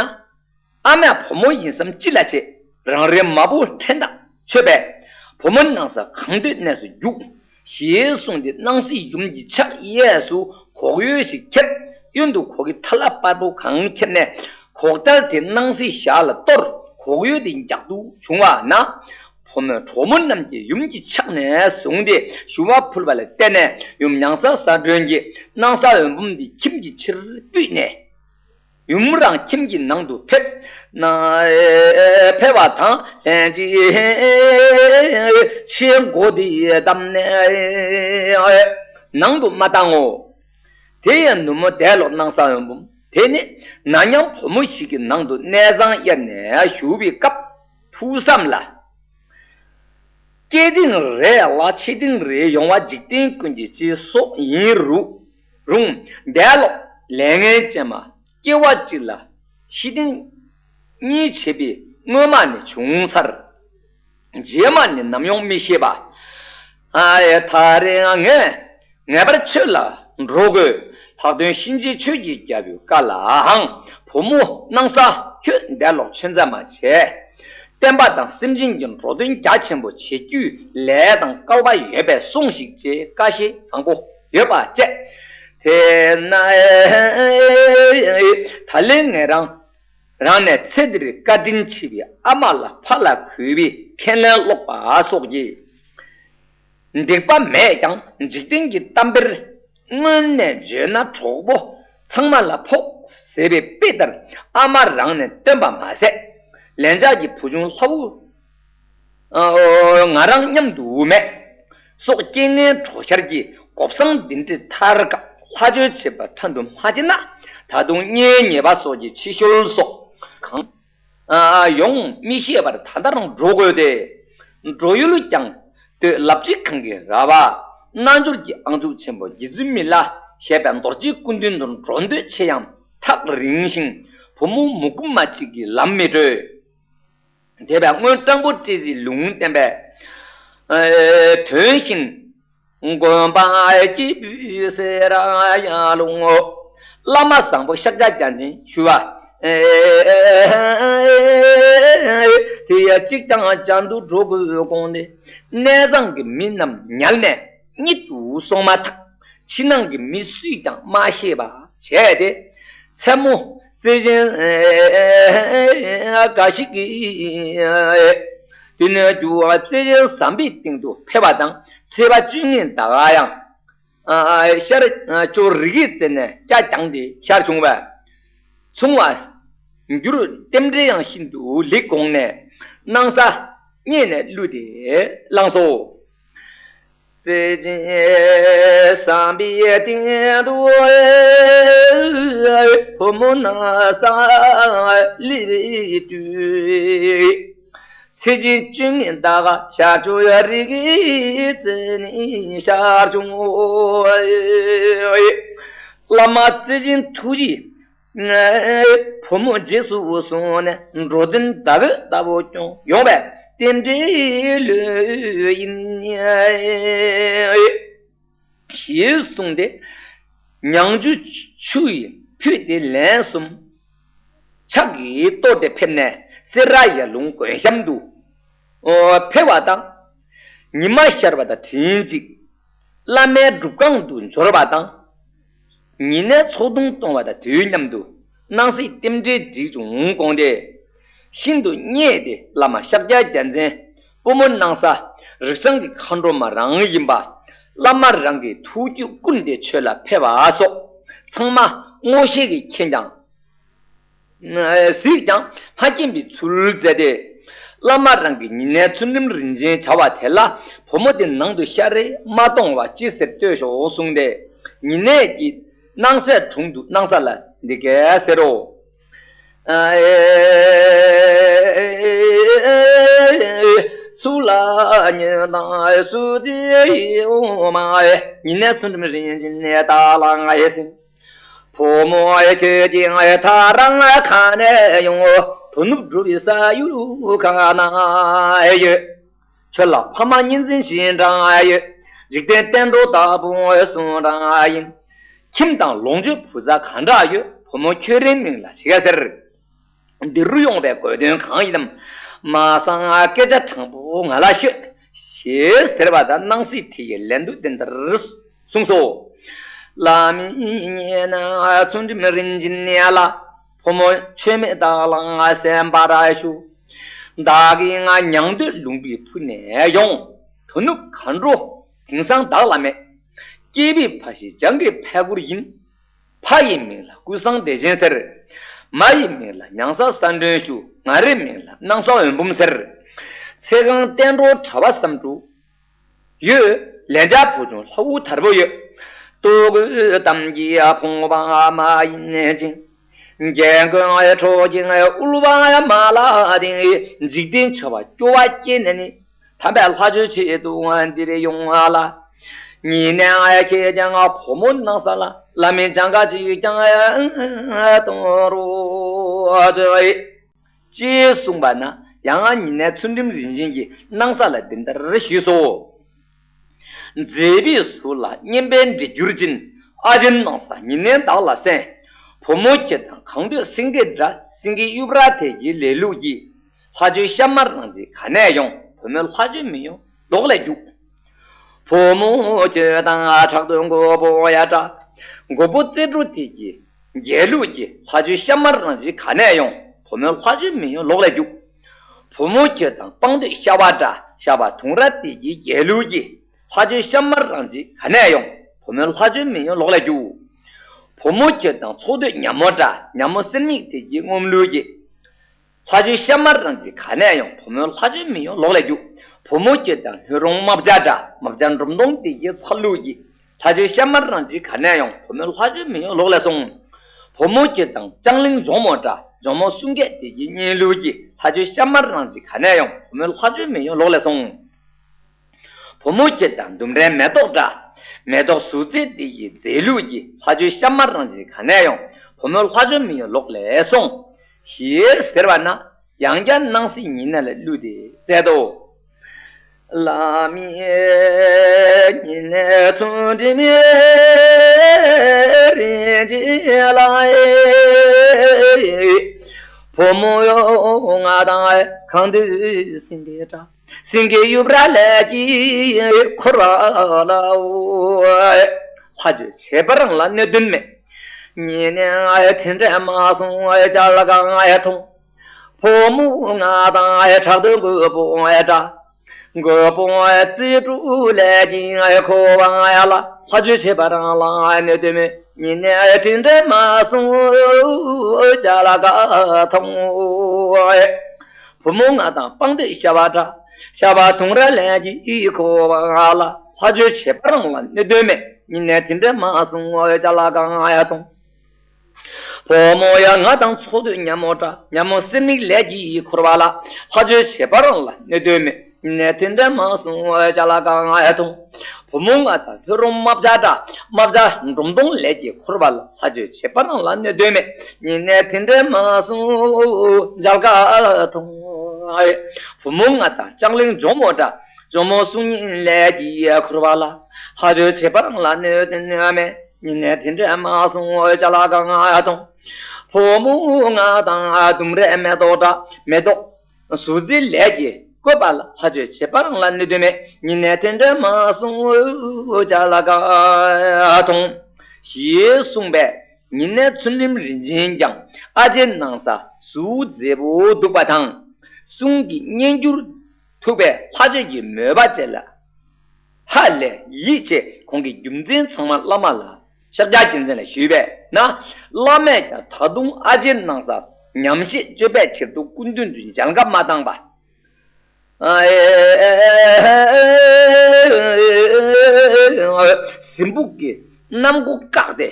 ཨ་མས་བུ་མོ་ཡིན་བསམ་ཅི་ལ་བྱེད། རང་རེའི་མ་བུ་ཕྲན་དག་ཆོད་པས། བུ་མོ་སྣང་ས་གང་འདོད་གནས་སུ་རྒྱུག་ཞེས་གསུངས་ཏེ། སྣང་སྲིད་ཡུམ་གྱི་ཕྱག་གཡས་སུ་གོག་ཡོལ་ཞིག་ཁྱེར། གཡོན་དུ་གོ་གི་ཐ་ལ་པར་པོ་གང་ཁྱེར་ནས། གོག་ཐལ་དེ་སྣང་སྲིད་ཞག་ལ་གཏོར། གོག་ཡོལ་དེ་རྒྱག་ཏུ་བྱུང་བ་ན། བུ་མོས་གྲོགས་མོ་རྣམས་ཀྱིས་ཡུམ་གྱི་ཕྱག་ནས་བཟུང་སྟེ་ཞུ་བ་ཕུལ་བ་ལ་བརྟེན་ནས། ཡུམ་མྱང་ས་ས་སྒྲོན་གྱིས་སྣང་ས་འོད་འབུམ་འདི་ཁྱིམ་གྱི་ཕྱིར་ཕུད་ནས། ཡུམ་རང་ཁྱིམ་གྱི་ནང་དུ་ཕེབས། ན་ཕེབས་པ་དང་ལྷན་ཅིག་ཕྱི་སྒོ་འདི་བསྡམས་ནས་ནང་དུ་མ་བཏང་ངོ་། དེ་ཡང་ནུབ་མོ་འདས་ལོག་སྣང་ས་འོད་འབུམ་དེ་ནི་ན་མཉམ་བུ་མོ་ཞིག་གི་ནང་དུ་གནས་ཚང་གཡར་ནས་བཞུགས་པའི་སྐབས། ཐུགས་བསམ་ལ། སྐྱེ་དེང་རེ་ལ་འཆི་དེང་རེ་ཡོང་བ་འཇིག་རྟེན་ཀུན་གྱི་སྤྱི་སོགས་ཡིན་རུང་། རུང་། འདས་ལོག་ལས་ངན་ཅན་མ་སྐྱེ་བ་གཅིག་ལ་ཤི་དེང་གཉིས་བྱེད་པའི་སྔོན་མ་ནས་བྱུང་ཚར། རྗེས་མ་ནས་ནམ་ཡོང་མི་ཤེས་པ། ཨ་ཡེ་ཐ་རེ་ངས། ངེས་པར་ཆོས་ལ་འགྲོ་དགོས། ལྷག་དོན་གཤིན་རྗེ་ཆོས་ཀྱི་རྒྱལ་པོའི་བཀའ་ལའང་། བུ་མོ་སྣང་ས་ཁྱོད་འདས་ལོག་ཆོས་མཛད་མ་བྱས། བསྟན་པ་དང་སེམས་ཅན་གྱི་འགྲོ་དོན་རྒྱ་ཆེན་པོ་བྱེད་རྒྱུའི་ལས་དང་སྐལ་བ་ཡོད་པས་སོང་ཞིག་ཅེས་བཀའ་བཞེས་བཟང་པོ་ཡོད་པ་བཅས། དེས་ན་ད་ལན་ངེད་རང་རང་ནས་ཚེ་འདིར་བཀའ་དྲིན་ཆེ་བའི་ཨ་མ་ལ་ཕ་ལ་གུས་པའི་ཁས་ལེན་ཀློག་པ་སོགས་ཀྱིས། སྡིག་པ་མེད་ཀྱང་འཇིག་རྟེན་གྱི་གཏམ་དཔེར། དངོས་གནས་བརྗོད་ན་གྲོགས་པོ། ཚང་མ་ལ་ཕོག་ཟེར་བའི་དཔེ་ལྟར། ཨ་མ་རང་ནས་བཏོན་པ་མ་ཟད། ལན་ཆགས་ཀྱི་བུ་ཆུང་ལྷ་བུ་ཨ་ང་རང་མཉམ་དུ་མེད། སོགས་རྐྱེན་ངན་གྲོགས་ཤར་གྱི་གོ་བཟང་འདི་འདྲའི་མཐར་སྐབས་ལྷ་ཆོས་བྱེད་པ་ཕྲན་དུ་མ་བྱེད་ན། ད་དུང་གཉེན་ཉེ་བ་སོགས་ཀྱི་ཕྱི་བཤོལ་སོགས་གང་ཨ་ཡོང་མི་ཤེས་པར་ད་ལྟ་རང་འགྲོ་དགོས་ཏེ། འགྲོ་ཡུལ་ཀྱང་སྟོད་ལབ་ཁྲི་སྒང་གི་ར་བ། རྣལ་འབྱོར་གྱི་ཨང་ཚུགས་ཆེན་པོ་རྗེ་བཙུན་མི་ལ་ཞེས་པའི་རྡོ་རྗེའི་སྐུ་མདུན་དུ་འགྲོ་འདོད་ཆེ་ཡང་ཐག་རིང་ཞིང་བུ་མོ་མུ་གུ་མ་གཅིག་གིས་ལམ་མི་བགྲོད། དེ་བས་སྔོན་སྤྲང་པོ་སྤྲེལ་གཟིགས་ལུང་བསྟན་པའི་ཨ་དོན་བཞིན། དགོན་པ་སྐྱིད་པོའི་སེ་ར་ཡ་ལུང་། བླ་མ་བཟང་པོ་ཤཱཀྱ་རྒྱལ་མཚན་ཞུ་བ། དེ་ཡ་གཅིག་ཀྱང་བྱ་འདུ་འགྲོ་དགོས་དགོངས་ཏེ། གནས་བཟང་གི་མི་རྣམས་ཉལ་ནས་གཉིད་དུ་སོང་མ་ཐག་ཕྱི་ནང་གི་མི་སུས་ཀྱང་མ་ཤེས་པ་བྱས་ཏེ། མཚན་མོ་རྩི་ཤིང་འགའ་ཞིག་གིས་དེ་ནས་རྒྱུ་བ་རྩི་ཤིང་ཟམ་པའི་སྟེང་དུ་ཕེབས་པ་དང་། སྲིད་པ་བཅུ་གཉིས་ཟླ་བ་ཡང་ཤར་ཕྱོགས་རི་གི་རྩེ་ནས་སྐྱ་བརྐྱངས་ཏེ་ཤར་བྱུང་བས། མཚུངས་པར་འགྱུར་རྟེན་འབྲེལ་ཡང་ཤིན་ཏུ་ལེགས་དགོངས་ནས། སྣང་ས་སྙེད་ནས་བླུད་དེ་བླངས་སོ། རྩི་ཤིང་ཟམ་པའི་སྟེང་དུ་བུ་མོ་སྣང་ས་སླེབས་དུས། ཚེས་བཅུ་གཉིས་ཟླ་བ་ཤར་ཕྱོགས་རི་གི་རྩེ་ནས་ཤར་བྱུང་། བླ་མ་རྩི་ཤིང་ཐུགས་རྗེས་བུ་མོ་རྗེས་སུ་བཟུང་ནས། འགྲོ་དོན་ཟླ་འོད་ལྟ་བུ་སྐྱོང་ཡོང་བས་རྟེན་འབྲེལ་ལོས་ཡིན། ཞེས་གསུངས་ཏེ། མྱང་ཆུ་ཆུ་ཡིས་ཕུད་དེ་ལན་གསུམ་ཕྱག་གིས་གཏོར་ཏེ་ཕེབས་ནས་སེ་ར་ཡར་ཀླུང་དགོན་གཤམ་དུ་ཕེབས་པ་དང་། ཉི་མ་ཤར་བ་དང་དྲན་ཅིག་བླ་མའི་སྒྲུབ་ཁང་དུ་འབྱོར་བ་དང་། ཉེ་གནས་ཚོགས་དུང་གཏོང་བ་དང་དུས་མཉམ་དུ་སྣང་སྲིད་རྟེན་འབྲེལ་འགྲིག་བྱུང་དགོངས་ཏེ། ཤིན་ཏུ་མཉེས་ཏེ་བླ་མ་ཤཱཀྱ་རྒྱལ་མཚན། བུ་མོ་སྣང་ས་རིགས་བཟང་གི་མཁའ་འགྲོ་མ་རང་ཡིན་པ། བླ་མ་རང་གི་ཐུགས་རྒྱུད་ཀུན་ཏུ་ཆོས་ལ་ཕེབས་པ་སོགས་ཚང་མ་མངོན་ཤེས་ཀྱིས་མཁྱེན་ཀྱང་། གཟིགས་ཀྱང་མ་མཁྱེན་པའི་ཚུལ་མཛད་དེ། བླ་མ་རང་གི་ཉེ་གནས་ཚུལ་ཁྲིམས་རིན་ཆེན་བྱ་བ་དེ་ལ་བུ་མོ་དེ་ནང་དུ་ཤར་རེ་མ་གཏོང་བ་ཅི་ཟེར་ལྟོས་ཤོག་གསུངས་ཏེ། ཉེ་གནས་ཀྱི་སྣང་སའི་དྲུང་དུ་སྣང་ས་ལ་འདི་སྐད་ཟེར་རོ། སུ་ལ་ཉེ་དང་སུ་དེ་ཡི་འོ་མ་ཡི། ཉེ་གནས་ཚུལ་ཁྲིམས་རིན་ཆེན་ནས་ད་ལ་ང་ཡི་ཟིན། བུ་མོ་ཡི་ཁྱེད་ཀྱི་ཐག་རང་ག་ནས་ཡོང་། དོ་ནུབ་སྒྲུབ་པའི་ས་ཡུལ་ག་ན་ཡོད། ཁྱོད་ལ་ཕ་མ་གཉིས་འཛིན་ཞེ་དྲག་ཡོད། འཇིག་རྟེན་བསྟན་འགྲོ་ལྟ་བུ་གསུང་རང་ཡིན། ཁྱིམ་དང་ལོངས་སྤྱོད་བུ་ཚ་ག་འདྲ་ཡོད། བུ་མོ་ཁྱོད་རའི་མིང་ལ་བྱེད་ཀ་ཟེར། འདི་རུ་ཡོང་བའི་དགོས་དོན་གང་ཡིན་ནམ། མ་གསང་སྐད་ཆ་དྲང་པོ་ང་ལ་ཤོད། ཞེས་ཟེར་བ་དང་སྣང་སྲིད་དེ་ཡི་ལན་དུ་འདི་ལྟར་གསུངས་སོ། བླ་མའི་ཉེ་གནས་ཚུལ་ཁྲིམས་རིན་ཆེན་ལ། བུ་མོ་ཆོས་མེད་དག་ལ་ང་གསན་པར་ཞུ། བདག་གིས་ང་མྱང་སྟོད་ལུང་པའི་ཕུ་ནས་ཡོང་། དོ་ནུབ་མཁའ་འགྲོ་དེང་སང་བདག་ལ་མེད། སྐྱེས་པའི་ཕ་ཤི་བྱང་གི་ཕས་ཁུར་ཡིན། ཕ་ཡི་མིང་ལ་ཀུན་བཟང་བདེ་ཆེན་ཟེར། མ་ཡི་མིང་ལ་མྱང་ས་ས་འདྲོན་ཞུ། ང་རའི་མིང་ལ་སྣང་ས་འོད་འབུམ་ཟེར། ཚེ་གང་བསྟན་འགྲོ་གྲྭ་པ་བསམ་འགྲུབ་ཡོད། ལན་ཆགས་བུ་ཆུང་ལྷ་བུ་དར་པོ་ཡོད། ལྟོ་གོས་གཏམ་གྱི་ཕོངས་པ་མ་ཡིན་ཅིང་། རྒྱལ་མགོན་ཁྲོ་ཆེན་དབུལ་བ་མ་ལ་དེང་། འཇིག་རྟེན་བྱ་བ་སྐྱོ་བ་སྐྱེས་ནས་ནི། དམ་པའི་ལྷ་ཆོས་ཆེད་དུ་འདིར་ཡོང་ལ། ཉེ་གནས་ཁྱེད་ཀྱང་བུ་མོ་སྣང་ས་ལ། བླ་མའི་གྱངས་ཁ་ཅིག་ཀྱང་གཏོང་རོགས། ཅེས་གསུངས་པ་ན། ཡང་ཉེ་གནས་ཚུལ་ཁྲིམས་རིན་ཆེན་གྱིས་སྣང་ས་ལ་འདི་ལྟར་ཞུས་སོ། མཛེས་པའི་གཟུགས་ལ་སྙན་པའི་འབྲི་གྱུར་ཅན། ཨ་ཆེན་སྣང་ས་ཉེ་གནས་བདག་ལ་གསན། བུ་མོ་ཁྱེད་དང་གང་འདོད་སེང་གེ་འདྲ། སེང་གེ་གཡུ་བྲ་དེ་ཡི་ལེ་ལུགས་ཀྱིས། ལྷ་ཆོས་ཤ་མར་རང་རྗེས་ག་ནས་ཡོང་། བུ་མོའི་ལྷ་ཆོས་མི་ཡོང་ལོག་ལས་རྒྱུག། བུ་མོ་ཁྱོད་དང་ཕྲག་དོག་མགོ་པོ་ཡ་འདྲ། མགོ་པོ་རྩེ་འགྲོ་དེ་གི་རྒྱལ་ལུགས་ཀྱི། ལྷ་ཆོས་ཤ་མར་རང་རྗེས་ག་ནས་ཡོང་། བུ་མོའི་ལྷ་ཆོས་མི་ཡོང་ལོག་ལས་རྒྱུག། བུ་མོ་ཁྱོད་དང་སྤང་སྟོད་ཤ་བ་འདྲ། ཤ་བ་དུང་ར་དེ་གི་རྒྱལ་ལུགས་ཀྱི། ལྷ་ཆོས་ཤ་མར་རང་རྗེས་ག་ནས་ཡོང་། བུ་མོའི་ལྷ་ཆོས་མི་ཡོང་ལོག་ལས་རྒྱུག། བུ་མོ་ཁྱོད་དང་ཚོགས་སྡུད་ཉ་མོ་འདྲ། ཉ་མོ་གསེར་མིག་དེ་ཡི་ངོམ་ལུས་ཀྱི། ལྷ་ཆོས་ཤ་མར་རང་གི་ག་ནས་ཡོང་། བུ་མོའི་ལྷ་ཆོས་མི་ཡོང་ལོག་ལས་རྒྱུག་བུ་མོ་ཁྱོད་དང་ལྷུན་རོང་རྨ་བྱ་འདྲ། རྨ་བྱ་འབྲོམ་སྟོང་དེ་ཡི་ཚ་ལུས་ཀྱི། ལྷ་ཆོས་ཤ་མར་རང་གི་ག་ནས་ཡོང་། བུ་མོའི་ལྷ་ཆོས་མི་ཡོང་ལོག་ལས་སོང་། བུ་མོ་ཁྱོད་དང་ལྕང་གླིང་ཇོ་མོ་འདྲ། ཇོ་མོ་གསུང་སྐད་དེ་ཡི་སྙན་ལུས་ཀྱི། ལྷ་ཆོས་ཤ་མར་རང་གི་ག་ནས་ཡོང་། བུ་མོའི་ལྷ་ཆོས་མི་ཡོང་ལོག་ལས་སོང་། བུ་མོ་ཁྱེད་དང་ལྡུམ་རའི་མེ་ཏོག་འདྲ། མེ་ཏོག་ཟུར་རྩེ་དེ་ཡི་མཛེས་ལུགས་ཀྱི། ལྷ་ཆོས་ཤ་མར་རང་གི་ག་ནས་ཡོང་། བུ་མོའི་ལྷ་ཆོས་མི་ཡོང་ལོག་ལས་སོང་། ཞེས་ཟེར་བ་ན། ཡང་བསྐྱར་སྣང་སྲིད་ཉེ་གནས་ལ་གླུ་དེ་སྩལ་ཏོ། བླ་མའི་ཉེ་གནས་ཚུལ་ཁྲིམས་རིན་ཆེན་ལགས། བུ་མོ་ཡོ་ང་དང་གང་དུ་ཟིན་པའི་གྲྭ། སེང་གེ་གཡུ་བྲག་ལས་ཀྱི་འཁོར་བ་ལའོ། ལྷ་ཆོས་བྱེད་པ་རང་ལ་གནོད་དོན་མེད། ཉེ་གནས་དེ་འདྲ་མ་སོང་ཅ་ལ་གང་མཐོང་། བུ་མོ་ང་དང་ཕྲག་ཏུ་མགོ་པོ་འདྲ། མགོ་པོ་རྩིས་དྲུག་ལས་ཀྱི་འཁོར་བ་ལ། ལྷ་ཆོས་བྱེད་པ་རང་ལ་གནོད་དོན་མེད། ཉེ་གནས་དེ་འདྲ་མ་སོང་ཅ་ལ་གང་མཐོང་། བུ་མོ་ང་དང་སྤང་སྟོད་ཤ་བ་འདྲ། ཤ་བ་དུང་ར་ལས་ཀྱི་འཁོར་བ་ལ། ལྷ་ཆོས་བྱེད་པ་རང་ལ་གནོད་དོན་མེད། ཉེ་གནས་དེ་འདྲ་མ་སོང་ཅ་ལ་གང་མཐོང་། བུ་མོ་ཡ་ང་དང་ཚོགས་སྡུད་ཉ་མོ་འདྲ། ཉ་མོ་གསེར་མིག་ལས་ཀྱི་འཁོར་བ་ལ། ལྷ་ཆོས་བྱེད་པ་རང་ལ་གནོད་དོན་མེད། ཉེ་གནས་དེ་འདྲ་མ་སོང་ཅ་ལ་གང་མཐོང་། བུ་མོ་ང་དང་ལྷོ་རོང་རྨ་བྱ་འདྲ། རྨ་བྱ་འབྲོམ་སྟོང་ལས་ཀྱི་འཁོར་བ་ལ། ལྷ་ཆོས་བྱེད་པ་རང་ལ་གནོད་དོན་མེད། ཉེ་གནས་དེ་འདྲ་མ་སོང་ཅ་ལ་གང་མཐོང་། བུ་མོ་ང་དང་ལྕང་གླིང་ཇོ་མོ་འདྲ། ཇོ་མོ་གསུང་སྙན་ལས་ཀྱི་འཁོར་བ་ལ། ལྷ་ཆོས་བྱེད་པ་རང་ལ་གནོད་དོན་མེད། ཉེ་གནས་དེ་འདྲ་མ་སོང་ཅ་ལ་གང་མཐོང་། བུ་མོ་ང་དང་ལྡུམ་རའི་མེ་ཏོག་འདྲ། མེ་ཏོག་ཟུར་རྩེ་ལས་ཀྱི་བཀོད་པ་ལ། ལྷ་ཆོས་བྱེད་པ་རང་ལ་གནོད་དོན་མེད། ཉེ་གནས་དེ་འདྲ་མ་སོང་ཅ་ལ་གང་མཐོང་། ཞེས་གསུངས་པས། ཉེ་གནས་ཚུལ་ཁྲིམས་རིན་ཆེན་ཀྱང་ཨ་ཅེ་སྣང་ས་གཟུགས་མཛེས་པོ་འདུག་པ་དང་། གསུང་གི་སྙན་འགྱུར་ཐུག་པས་ལྷ་ཆོས་ཀྱི་མོས་པ་བཅས་ལ། ཧ་ལས་ཡིད་ཆེས། ཁོང་གིས་རྒྱུ་མཚན་ཚང་མ་བླ་མ་ལ་ཤཱཀྱ་རྒྱལ་མཚན་ལ་ཞུས་པས་ན། བླ་མས་ཀྱང་ད་དུང་ཨ་ཅེ་སྣང་ས་ཉམས་བཞེས་སྤྱོད་པའི་ཕྱིར་དུ་སྐུ་མདུན་དུ་མཇལ་ཁ་མ་བཏང་པ། གཟིམ་ཕུག་གི་གནམ་སྒོ་བཀག་སྟེ།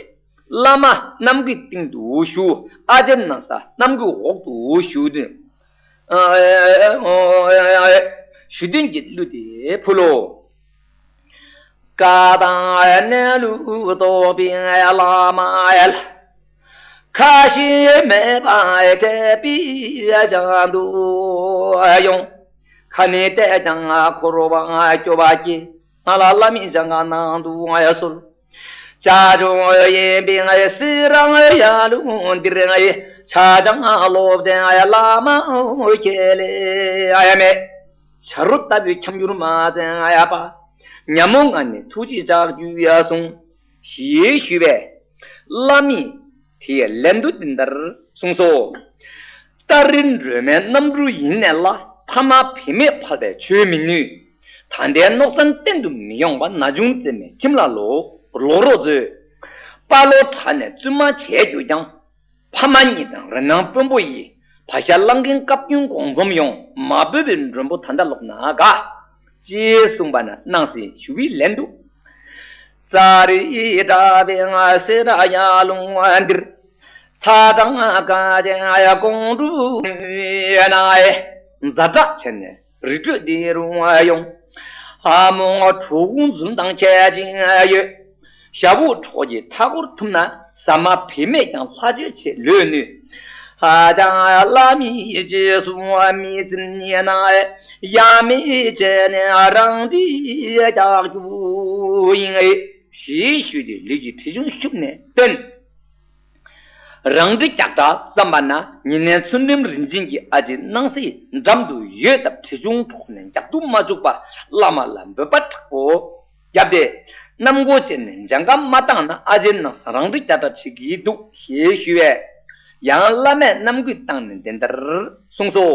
བླ་མ་གནམ་སྒོའི་སྟེང་དུ་བཞུགས། ཨ་ཅེ་སྣང་ས་གནམ་སྒོའི་འོག་ཏུ་བཞུགས་དུས། ཞུ་དོན་གྱི་གླུ་དེ་ཕུལ་ལོ། བཀའ་དང་གནས་ལུགས་རྟོགས་པའི་བླ་མ་ཡལ། ཁ་ཞེ་མེད་པ་མཁས་པའི་ཞལ་དུ་ཡོང་། ཁ་ནས་བལྟས་ཀྱང་འཁོར་བ་སྐྱོ་བ་སྐྱེ། ང་ལ་བླ་མའི་ཞལ་སྔ་ནང་དུ་གསོལ། བྱ་ཆུང་ཡིན་པའི་སྲས་རང་ཡ་ལུང་འདིར་ཆ་ཆང་སློབ་ལྡན་བླ་མ་ཁྱེད་ལས་ཡ་མེད། བྱ་རོག་ལྟ་བུའི་འཁྱམ་འགྱུར་མ་བཙན་ཡ་པ། ཉ་མོ་ང་ནི་ཐུགས་རྗེ་ལྕགས་ཀྱུ་ཡ་གསུང་། ཞེས་ཞུས་པས། བླ་མས་དེའི་ལན་དུ་འདི་ལྟར་གསུངས་སོ། ཏཱ་རེ་སྒྲོལ་མའི་རྣམ་སྤྲུལ་ཡིན་ནས་ལ། ཐ་མ་བུད་མེད་ཕལ་པས་ཆོས་མི་ནུས། ད་ལྟའི་མནོ་བསམ་གཏན་དུ་མི་ཡོང་བ། ན་ཆུང་བཙས་མའི་ཁྱིམ་ལ་ལོག་ལོག་རོགས་མཛོད། དཔའ་བློ་དྲག་ནས་བཙུན་མ་བྱས་གྱུར་ཀྱང་། ཕ་མ་གཉིས་དང་རེ་ནང་དཔོན་པོ་ཡིས། བག་ཞ་བླང་མཁན་བཀའ་བཀྱོན་དགོངས་འཛོམས་ཡོང་། མ་བོས་པའི་མགྲོན་པོ་ད་ལྟ་ལོག་ན་དགའ། ཅེས་གསུངས་པ་ན། སྣང་སྲིད་ཞུ་བའི་ལན་དུ། ཙཱ་རི་ཏྲ་བའི་སེ་ར་ཡ་ལུང་འདིར། ཚ་གྲང་དཀའ་ཆེན་ཡ་ཀོང་ཀྲུ་ན་ཡ། ཛ་དྲག་བྱས་ནས་རི་ཁྲོད་འདི་རུ་ཡོང་། ཨ་མོ་གྲོགས་འཛུམ་དང་ཁྱད་ཅིག་ཡོད། ཞབས་འོག་གྲོགས་ཀྱི་མཐའ་སྐོར་ཐུབ་ན། ཟ་མ་བུད་མེད་ཀྱང་ལྷ་ཆོས་ཆེ་ལོས་ནུས། ཧ་ཅང་བླ་མའི་རྗེས་སུ་མི་འཛིན་ན། ཡ་མེད་བྱས་ནས་རང་འདི་རྒྱག་རྒྱུ་ཡིན། ཞེས་ཞུས་ཏེ་ལུས་ཀྱི་གྲི་ཆུང་ཤུབས་ནས་བཏོན། རང་འདྲི་རྒྱག་གྲབས་བརྩམས་པ་ན། ཉེ་གནས་ཚུལ་ཁྲིམས་རིན་ཆེན་གྱིས་ཨ་ཅེ་སྣང་སྲིད་འགྲམ་དུ་ཡོད་སྟབས་གྲི་ཆུང་འཕྲོག་ནས་རྒྱག་ཏུ་མ་བཅུག་པར་བླ་མ་ལ་འབོད་པ་དྲག་པོ་བརྒྱབ་སྟེ། གནམ་སྒོ་ཕྱེ་ནས་མཇལ་ཁ་མ་བཏང་ན་ཨ་ཅེ་སྣང་སྲིད་རང་འདྲི་རྒྱག་གྲབས་བྱེད་ཀྱི་འདུག་ཞེས་ཞུས་པས། ཡང་བླ་མས་གནམ་སྐུད་བཏང་ནས་འདི་ལྟར་གསུངས་སོ།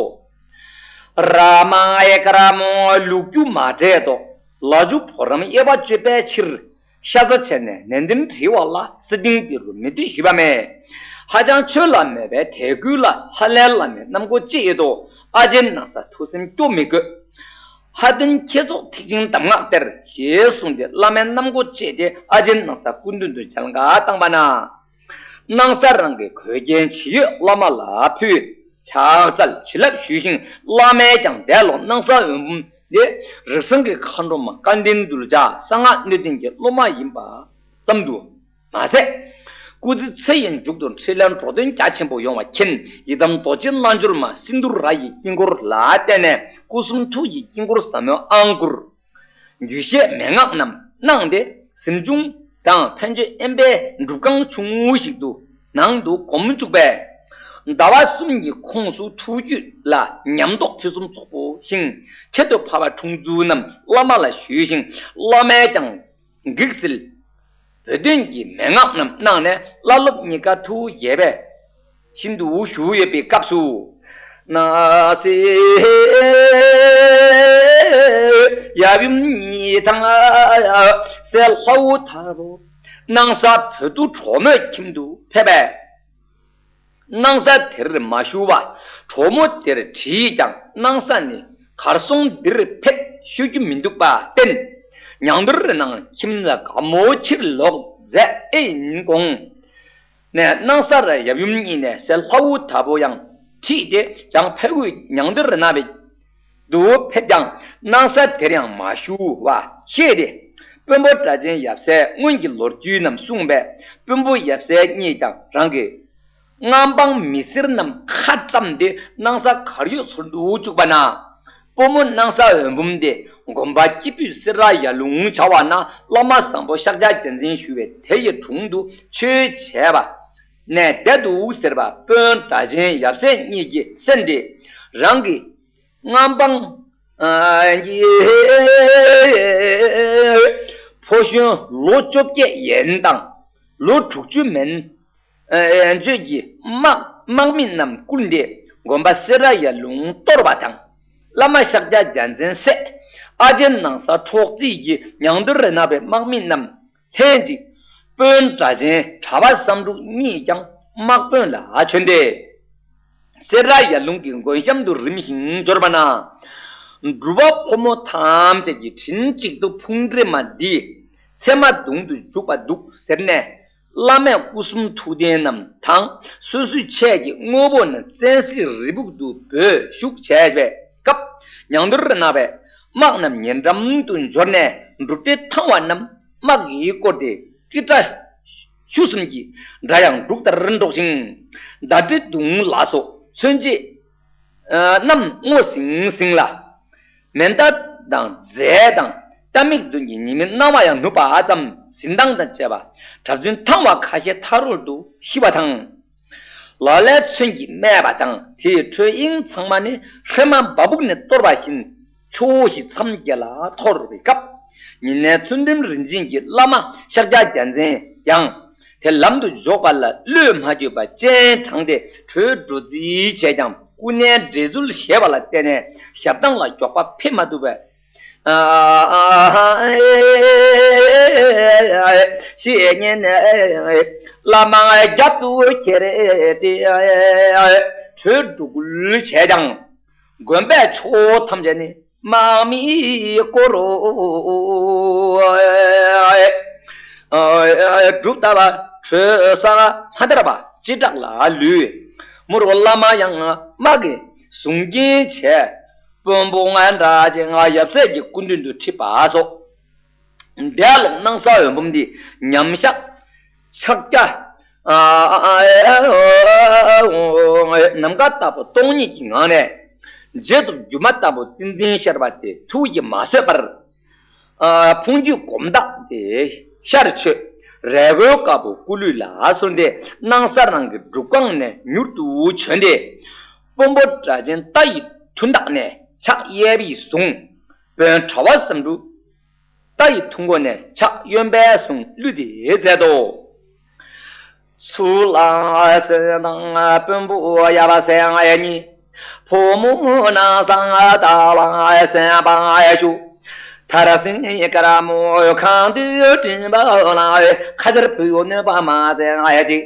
ར་མ་ཡེ་ཀ་ར་མོ་ལུག་ཁྱུ་མ་བྲེད་དོ། ལ་ཆུ་ཕོ་རམ་གཡས་པ་གཅོད་པའི་ཕྱིར། ཤ་ཚ་བྱས་ནས་ནན་ཏན་དྲིས་པ་ལ་སི་ཏིང་དེ་རུ་མི་ཏི་ཞུས་པ་མས། ཧ་ཅང་ཆོས་ལ་མོས་པའི་དད་གུས་ལ་ཧ་ལས་བླ་མའི་གནམ་སྒོ་ཕྱེ་ཡོད་དོ། ཨ་ཅེ་ན་ས་ཐུགས་སེམས་སྐྱོ་མི་དགོས། ཧ་ཏན་ཁྱེད་ཚོགས་ཐེག་ཆེན་གདམས་ངག་སྟེར་ཞེས་གསུངས་ཏེ་བླ་མའི་གནམ་སྒོ་ཕྱེ་སྟེ་ཨ་ཅེ་ན་ས་སྐུ་མདུན་དུ་མཇལ་ཁ་བཏང་པ་ན། སྣང་ས་རང་གི་གོས་རྒྱན་ཇི་ཡོད་བླ་མ་ལ་ཕུལ། ཕྱག་འཚལ་བྱིན་རླབས་ཞུས་ཤིང་བླ་མས་ཀྱང་འདས་ལོག་སྣང་ས་འོད་འབུམ་དེ་རིགས་བཟང་གི་མཁའ་འགྲོ་མ་སྐལ་ལྡན་གདུལ་བྱ་གསང་སྔགས་སྣོད་ལྡན་གྱི་སློབ་མ་ཡིན་པ་ཙམ་དུ་མ་ཟད། སྐུ་ཚེ་ཚེ་ཡི་མཇུག་ཏུ་འཕྲིན་ལས་འགྲོ་དོན་རྒྱ་ཆེན་པོ་ཡོང་བ་མཁྱེན། ཡི་དམ་རྡོ་རྗེ་རྣལ་འབྱོར་མ་སིནྡྷུ་ར་ཡི་དཀྱིལ་འཁོར་ལ་བརྟེན་ནས་སྐུ་གསུང་ཐུགས་ཀྱི་དཀྱིལ་འཁོར་ཟབ་མོའི་ཨང་གུར། རྒྱུད་བཤད་མན་ངག་རྣམས་གནང་སྟེ་གཟིམ་ཆུང་དང་ཕན་ཆད་དབེན་པའི་སྒྲུབ་ཁང་ཆུང་ངུ་ཞིག་ཏུ་ནང་དུ་སྒོམ་བཅུག་པས། ཟླ་བ་གསུམ་གྱི་ཁོངས་སུ་ཐུགས་རྒྱུད་ལ་ཉམས་རྟོགས་ཕུན་སུམ་ཚོགས་པོ་ཞིང་ཁྱད་དུ་འཕགས་པ་འཁྲུངས་ཚུལ་རྣམས་བླ་མ་ལ་ཞུས་ཤིང་བླ་མས་ཀྱང་འགྲིག་ཟེར། བོད་དོན་གྱི་མན་ངག་རྣམས་གནང་ནས་བླ་སློབ་གཉིས་ཀ་ཐུགས་དགྱེས་པས། ཤིན་ཏུ་བཞུགས་ཡོད་པའི་སྐབས་སུ། སྣང་སྲིད་ཡབ་ཡུམ་གཉིས་དང་སྲས་ལྷ་བུ་དར་པོ་སྣང་ས་བོད་དུ་གྲོ་མོའི་ཁྱིམ་དུ་ཕེབས་པས། སྣང་ས་དེར་མ་བཞུགས་པ་གྲོ་མོ་དེར་དྲིས་ཀྱང་སྣང་ས་ནི་གར་སོང་འདིར་ཕེབས་ཤོད་རྒྱུ་མི་འདུག་པར་བརྟེན། ཉང་འདུར་ནང་ཁྱིམ་ལ་དགའ་མོ་ཕྱིར་ལོག་མཛད་ཨེ་ཡིན་དགོངས། ནས་སྣང་སར་ཡབ་ཡུམ་གཉིས་ནས་སྲས་ལྷ་བུ་དར་པོ་ཡང་ཁྲིད་དེ་བྱང་ཕ་གུས་ཉང་འདུར་ན་བའི་དུ་ཕེབས་ཀྱང་སྣང་ས་དེར་ཡང་མ་བཞུགས་པ་ཤེས་ཏེ། དཔོན་པོ་སྒྲ་ཆེན་ཡབ་སྲས་སྔོན་གྱི་ལོ་རྒྱུས་རྣམས་གསུངས་པས་དཔོན་པོ་ཡབ་སྲས་གཉིས་ཀྱང་རང་གི་མངའ་འབངས་མི་སེར་རྣམས་ཁ་བཀྲམ་སྟེ་སྣང་ས་གར་ཡོད་ཚུར་འདུག་བཅུག་པ་ན། དཔོན་མོ་སྣང་ས་འོད་འབུམ་དེ་དགོན་པ་སྐྱིད་སྤོས་སེ་ར་ཡར་ལུང་བྱ་བ་ན་བླ་མ་བཟང་པོ་ཤཱཀྱ་རྒྱལ་མཚན་ཞུ་བའི་དེ་ཡི་དྲུང་དུ་ཆོས་བྱས་པ་ནས་བསྡད་འདུག་ཟེར་བ་དཔོན་སྒྲ་ཆེན་ཡབ་སྲས་གཉིས་ཀྱིས་གསན་ཏེ་རང་གི་མངའ་འབངས་ཕོ་གཞོན་ལོ་བཅོ་བརྒྱད་ཡན་དང་ལོ་དྲུག་ཅུ་མན། བརྗོད་ཀྱི་དམག་དམག་མི་རྣམས་བསྐུལ་ཏེ་དགོན་པ་སེ་ར་ཡར་ལུང་གཏོར་བ་དང་། བླ་མ་ཤཱཀྱ་རྒྱལ་མཚན་བསད། ཨ་ཅེ་ནང་ས་འཕྲོག་རྩིས་ཀྱི་ཉང་འདུར་རེ་ན་པའི་དམག་མི་རྣམས་ལྷན་ཅིག་དཔོན་སྒྲ་ཆེན་གྲྭ་པ་བསམ་འགྲུབ་གཉིས་ཀྱང་དམག་དཔོན་ལ་བྱོན་ཏེ། སེ་ར་ཡར་ལུང་གི་མགོན་ཤམ་དུ་རིམ་བཞིན་འབྱོར་བ་ན། སྒྲུབ་པ་ཕོ་མོ་ཐམས་ཅད་ཀྱིས་མགྲིན་གཅིག་ཏུ་ཕུང་འདྲེ་མ་འདི་ཚད་མ་དུང་དུ་འཇུག་པ་འདུག་ཟེར་ནས། བླ་མས་སྐུ་གསུང་ཐུགས་རྟེན་རྣམས་དང་སོ་སོའི་ཆས་ཀྱི་དངོས་པོ་རྣམས་བཙན་སྲིད་རི་སྦུག་ཏུ་སྦོས་བཞུགས་བྱས་པའི་སྐབས་ཉང་འདུར་ན་བའི་དམག་རྣམས་ཉེ་འགྲམ་དུ་འབྱོར་ནས་སྒྲུབ་སྡེ་ཐང་བ་རྣམས་དམག་གིས་བསྐོར་ཏེ་ཀི་ཏྲ་ཆུ་གསུམ་གྱི་སྒྲ་ཡང་འབྲུག་ལྟར་སྒྲོག་ཅིང་ཟླ་སྒྲིལ་དུང་ལ་སོགས་མཚོན་བྱེད་རྣམས་སྔོ་ཟིང་ཟིང་ལ། མེ་མདའ་དང་རྫས་དང་རྟ་མིག་བདུན་གྱི་ཉི་མའི་སྣང་བ་ཡང་ནུབ་པ་ཙམ་གཟི་མདངས་དང་བཅས་པ་གྲྭ་བཙུན་ཐང་བ་ཁ་ཤས་ཐག་རོལ་དུ་ཤི་བ་དང་། ལ་ལས་མཚོན་གྱིས་སྨད་པ་དང་དེའི་ཁྲོད་དབྱིངས་ཚང་མ་ནི་ཧྲེ་མ་འབའ་སྦུག་ནས་གཏོར་བ་བཞིན་ཆུ་བོ་ཞིག་མཚམས་བརྒྱད་ལ་འཐོར་བའི་སྐབས། ཉེ་གནས་ཚུལ་ཁྲིམས་རིན་ཆེན་གྱི་བླ་མ་ཤཱཀྱ་རྒྱལ་མཚན་ཡང་དེ་ལམ་དུ་འཇོག་པ་ལ་བློས་མ་བཅོས་པ་སྤྱན་དྲངས་ཏེ་བྲོས་འགྲོ་རྩིས་བྱས་ཀྱང་སྐུ་མནན་བགྲེས་ཚུལ་ཞེས་པ་ལ་བརྟེན་ནས་ཞབས་ཐང་ལ་མགྱོགས་པ་ཕེབས་མ་ཐུབ་པས། ཤེས་ཉེན་བླ་མ་རྒྱབ་ཏུ་ཁྱེར་ཏེ་བྲོས་འགྲོ་ཁུལ་བྱས་ཀྱང་། དགོན་པའི་ཕྱོགས་ཐམས་ཅད་ནི་དམག་མིས་བསྐོར་རོ། སྒྲུབ་ལྟ་བ་གྲོལ་ས་མ་དར་བ་ཅི་དྲག་ལ་ལུས། མུར་བླ་མ་ཡང་དམག་གིས་བཟུང་གིན་བྱས། དཔོན་པོ་ང་འདྲ་ཅེས་ང་ཡབ་སྲས་ཀྱི་སྐུ་མདུན་དུ་ཁྲིད་པ་སོགས། འདས་ལོག་སྣང་ས་འོད་འབུམ་འདི་ཉམས་ཤག་ཕྱག་རྒྱ། ནམ་མཁའ་ལྟ་བུ་སྟོང་ཉིད་ཀྱི་ངང་ནས། རྗེ་ཐོབ་སྒྱུ་མ་ལྟ་བུ་ཏིང་འཛིན་ཤར་བ་དེ་ཐུགས་ཀྱིས་མ་བཟོད་པར། ཕུང་རྒྱུད་སྒོམ་བདག་དེ་ཤར་ཆོས་རས་གོས་དཀར་པོ་སྐུ་ལུས་ལ་སོན་ཏེ་སྣང་ས་རང་གི་སྒྲུབ་ཁང་ནས་མྱུར་དུ་བྱོན་ཏེ། དཔོན་པོ་སྒྲ་ཆེན་རྟ་ཡི་ཐུན་ཐག་ནས་ཕྱག་གཡས་པས་བཟུང་། དཔོན་གྲྭ་བ་བསམ་འགྲུབ། རྟ་ཡི་ཐུན་མགོ་ནས་ཕྱག་གཡོན་པས་བཟུང་གླུད་དེ་མཛད་དོ། ཚུར་ལ་སེམས་དང་དཔོན་པོ་ཡབ་སྲས་གཉིས། ཕོ་མོ་སྣང་ས་ལྟ་བ་སེམས་དཔའ་ཞུ། ཐར་སེང་དཀར་མོ་ཁང་དུ་དྲན་པ་ལ། ཁ་ཟེར་བུ་ཡོད་ནུས་པ་མ་ཟད་ཅིག་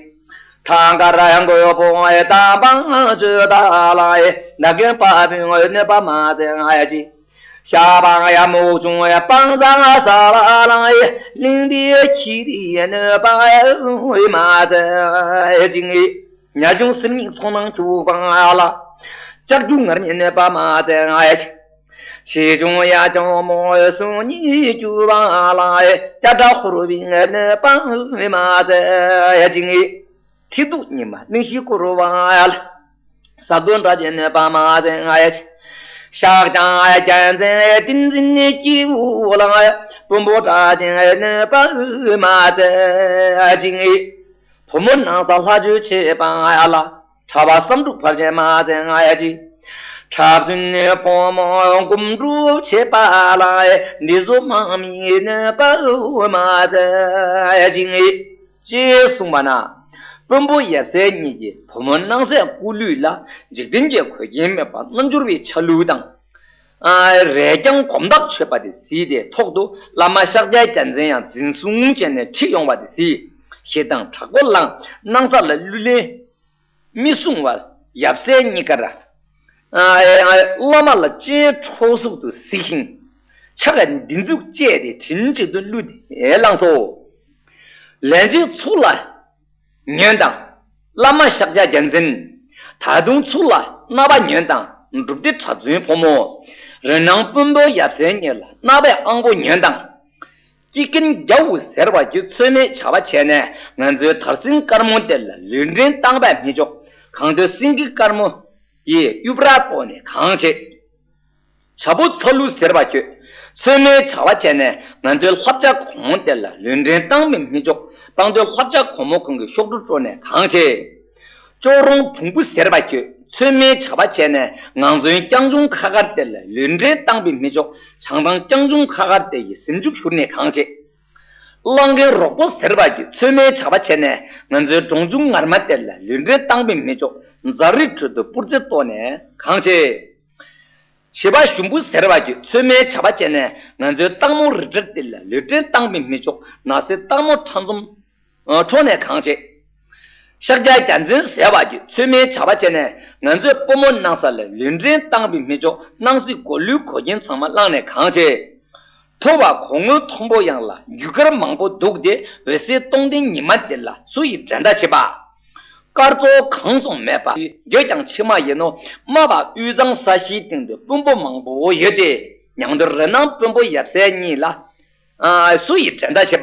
ཐང་དཀར་མགོན་པོ་དམ་པ་ཆོས་དར་ལ། ད་གིན་པ་བུ་ཡོད་ནུས་པ་མ་ཟད་ཅིག་ཤ་བང་ཡ་མུག་ཆུང་ཡ་སྤང་བཟང་ས་ལ་ལང་ཡ། གླིང་པའི་ཁྱི་རི་ཡ་ནུས་པ་ཡ་མ་ཚད་ཅིང་། ཉ་ཆུང་སེར་སྨད་ཚོགས་ནང་བཅུག་པ་ལ། ལྕགས་ཀྱུ་ངར་མའི་ནུས་པ་མ་ཚད་ཡ། ཆེ་ཆུང་ཡ་ཆུང་མོ་སུ་གཉིས་བཅུག་པ་ལ། སྐྱ་བྲག་ཧོར་བའི་ནུས་པ་མ་ཚད་ཅིང་། ཁྲི་གདུགས་ཉི་མ་གླིང་བཞི་བསྐོར་བ་ལ། ས་བོན་སྒྲ་གཅན་ནུས་པ་མ་ཚད་ཡ། ཤཱཀྱ་རྒྱལ་མཚན་ཏིང་འཛིན་གྱི་བུ་ལ། དཔོན་པོ་སྒྲ་གཅན་ནུས་པ་མ་ཚད་ཅིང་། བུ་མོ་ནང་ས་ལྷ་ཆོས་བྱེད་པ་ལ། གྲྭ་པ་བསམ་འགྲུབ་ཕར་ཕྱིན་མ་ཚད་ཡ། གྲྭ་བཙུན་ཕོ་མོ་སྒོམ་སྒྲུབ་བྱེད་པ་ལ། འདི་ཚོ་དམག་མིའི་ནུས་པ་མ་ཚད་ཅིང་། ཅེས་གསུངས་པ་ན། དཔོན་པོ་ཡབ་སྲས་གཉིས་ཀྱིས་བུ་མོ་སྣང་གསལ་སྐུ་ལུས་ལ་འཇིག་རྟེན་གྱི་གོས་རྒྱན་མེད་པ་རྣལ་འབྱོར་བའི་ཆ་ལུགས་དང་། ཨ། རས་རྐྱང་གོམ་སྟབས་ཆོད་པ་དེ་གཟིགས་ཏེ་ཐོག་ཏུ་བླ་མ་ཤཱཀྱ་རྒྱལ་མཚན་ཡང་འཛིན་བཟུང་བྱས་ནས་ཁྲིད་ཡོང་བ་དེ་གཟིགས། ཞེ་སྡང་དྲག་པོ་ལངས། སྣང་ས་ལ་གླུ་ལེན་མི་གསུང་བར་ཡབ་སྲས་གཉིས་ཀར། ཨ། ཨ། བླ་མ་ལ་སྤྱན་འཕྲོག་གཟུགས་སུ་གཟིགས་ཤིང་། ཕྱག་ག་སྡིགས་མཛུབ་བཅས་ཏེ་དྲིན་གཅིག་ཏུ་བླུད་དེ་བླངས་སོ། ལན་གཅིག་ཚུར་ལ་ཉོན་དང་། བླ་མ་ཤཱཀྱ་རྒྱལ་མཚན། ད་དུང་ཚུར་ལ་རྣ་བ་ཉོན་དང་། སྒྲུབ་སྡེ་གྲྭ་བཙུན་ཕོ་མོ། རི་ནང་དཔོན་པོ་ཡབ་སྲས་གཉིས་ལ་རྣ་བའི་དབང་པོ་ཉོན་དང་། ཀྱེ་རྒན་རྒྱལ་བོ་ཟེར་བ་རྒྱུད་ཚོད་མེད་བྱ་བ་བྱས་ནས་ང་ཚོའི་དར་སེང་དཀར་མོ་དེ་ལ་ལུས་འབྲེལ་བཏང་བས་མི་ཆོག་གང་འདོད་སེང་གེ་དཀར་མོ་ཡིས་གཡུ་བྲག་བཏོན་ནས་གང་བྱེད། བྱ་ཕོ་ཚ་ལུ་ཟེར་བ་ཁྱོད་ཚོད་མེད་བྱ་བ་བྱས་ནས་ང་ཚོའི་ལྷ་བྱ་གོང་མོ་དེ་ལ་ལུས་འབྲེལ་བཏང་བས་མི་ཆོག་བཏང་དུས་ལྷ་བྱ་གོང་མོ་ཁོང་གི་གཤོག་སྒྲོ་དཀྲོལ་ནས་གང་བྱེད། ཅོག་རོང་བོང་བུ་ཟེར་བ་ཁྱོད་ཚོད་མེད་བྱ་བ་བྱས་ནས་ང་ཚོའི་རྐྱང་ཆུང་ཁ་དཀར་དེ་ལ་ལུས་འབྲེལ་བཏང་བས་མི་ཆོག་བྱང་ཐང་རྐྱང་ཆུང་ཁ་དཀར་དེ་ཡི་ཟིན་འཇུག་བཞུར་ནས་གང་བྱེད། གླང་རྒན་རོག་པོ་ཟེར་བ་ཁྱོད་ཚོད་མེད་བྱ་བ་བྱས་ནས་ང་ཚོའི་འབྲོང་ཆུང་ངར་མ་དེ་ལ་ལུས་འབྲེལ་བཏང་བས་མི་ཆོག་རྫ་རིའི་ཁྲོད་དུ་སྤུར་རྩེ་གཏོར་ནས་གང་བྱེད། བྱི་པ་ཞུམ་བུ་ཟེར་བ་ཁྱོད་ཚོད་མེད་བྱ་བ་བྱས་ནས་ང་ཚོའི་སྟག་མོ་རི་བྲག་དེ་ལ་ལུས་འབྲེལ་བཏང་བས་མི་ཆོག་ནགས་གསེབ་སྟག་མོ་ཁྲ་འཛོམས་འཕྲོག་ནས་གང་བྱེད། ཤཱཀྱ་རྒྱལ་མཚན་ཟེར་བ་ཁྱོད་ཚོད་མེད་བྱ་བ་བྱས་ནས་ང་ཚོའི་དཔོན་མོ་སྣང་ས་ལ་ལུས་འབྲེལ་བཏང་བས་མི་ཆོག་སྣང་སྲིད་མགོ་ལུས་གོས་རྒྱན་ཚང་མ་བླངས་ནས་གང་བྱེད། ཐུབ་པ་གོང་མོའི་མཐོན་པོ་ཡང་ལ་རྒྱུ་སྐར་མང་པོ་འདུག་སྟེ་འོད་ཟེར་སྟོང་ལྡན་ཉི་མ་དེ་ལ་སུ་ཡིས་འགྲན་ཟླ་བྱེད་པ། སྐར་ཚོགས་གང་སོང་མེད་པ་འགྱོད་ཀྱང་ཕྱི་མ་ཡིན་ནོ། རྨ་བ་དབུས་གཙང་ས་གཞིའི་སྟེང་དུ་དཔོན་པོ་མང་པོ་ཡོད་དེ། ཉང་སྟོད་རི་ནང་དཔོན་པོ་ཡབ་སྲས་གཉིས་ལ། ཨ། སུ་ཡིས་འགྲན་ཟླ་བྱེད་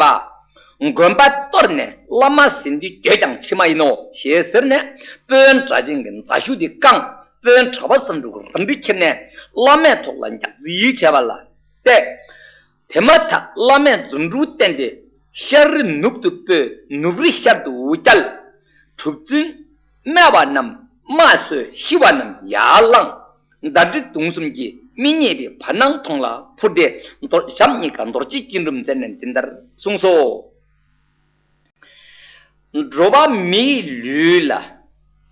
པ། དགོན་པ་གཏོར་ནས་བླ་མ་ཟིན་དུས་འགྱོད་ཀྱང་ཕྱི་མ་ཡིན་ནོ། ཞེས་ཟེར་ནས་དཔོན་སྒྲ་གཅན་གྱི་མཛའ་གཞུ་དེ་བཀང་། དཔོན་གྲྭ་པ་བསམ་འགྲུབ་རང་འདྲི་ཁྱེར་ནས་བླ་མའི་ཐོག་ལ་ཉག་རྫིས་བྱས་པ་ལ་བལྟས། དེ་མ་ཐག་བླ་མས་རྫུ་འཕྲུལ་བསྟན་ཏེ་ཤར་རི་ནུབ་ཏུ་སྤོས། ནུབ་རི་ཤར་དུ་བསྐྱལ། གྲུབ་ཙུན་སྨེ་བ་རྣམས་རྨ་སོས། ཤི་བ་རྣམས་ཡར་ལངས། ཟླ་སྒྲིལ་གདུང་གསུམ་གྱིས་མི་མཉེས་པའི་བར་སྣང་མཐོངས་ལ་འཕུར་ཏེ་རྡོ་ཞབས་གཉིས་ཀ་རྡོ་རྗེ་སྐྱིལ་ཀྲུང་མཛད་ནས་འདི་ལྟར་གསུངས་སོ། འགྲོ་བ་མིའི་ལུས་ལ་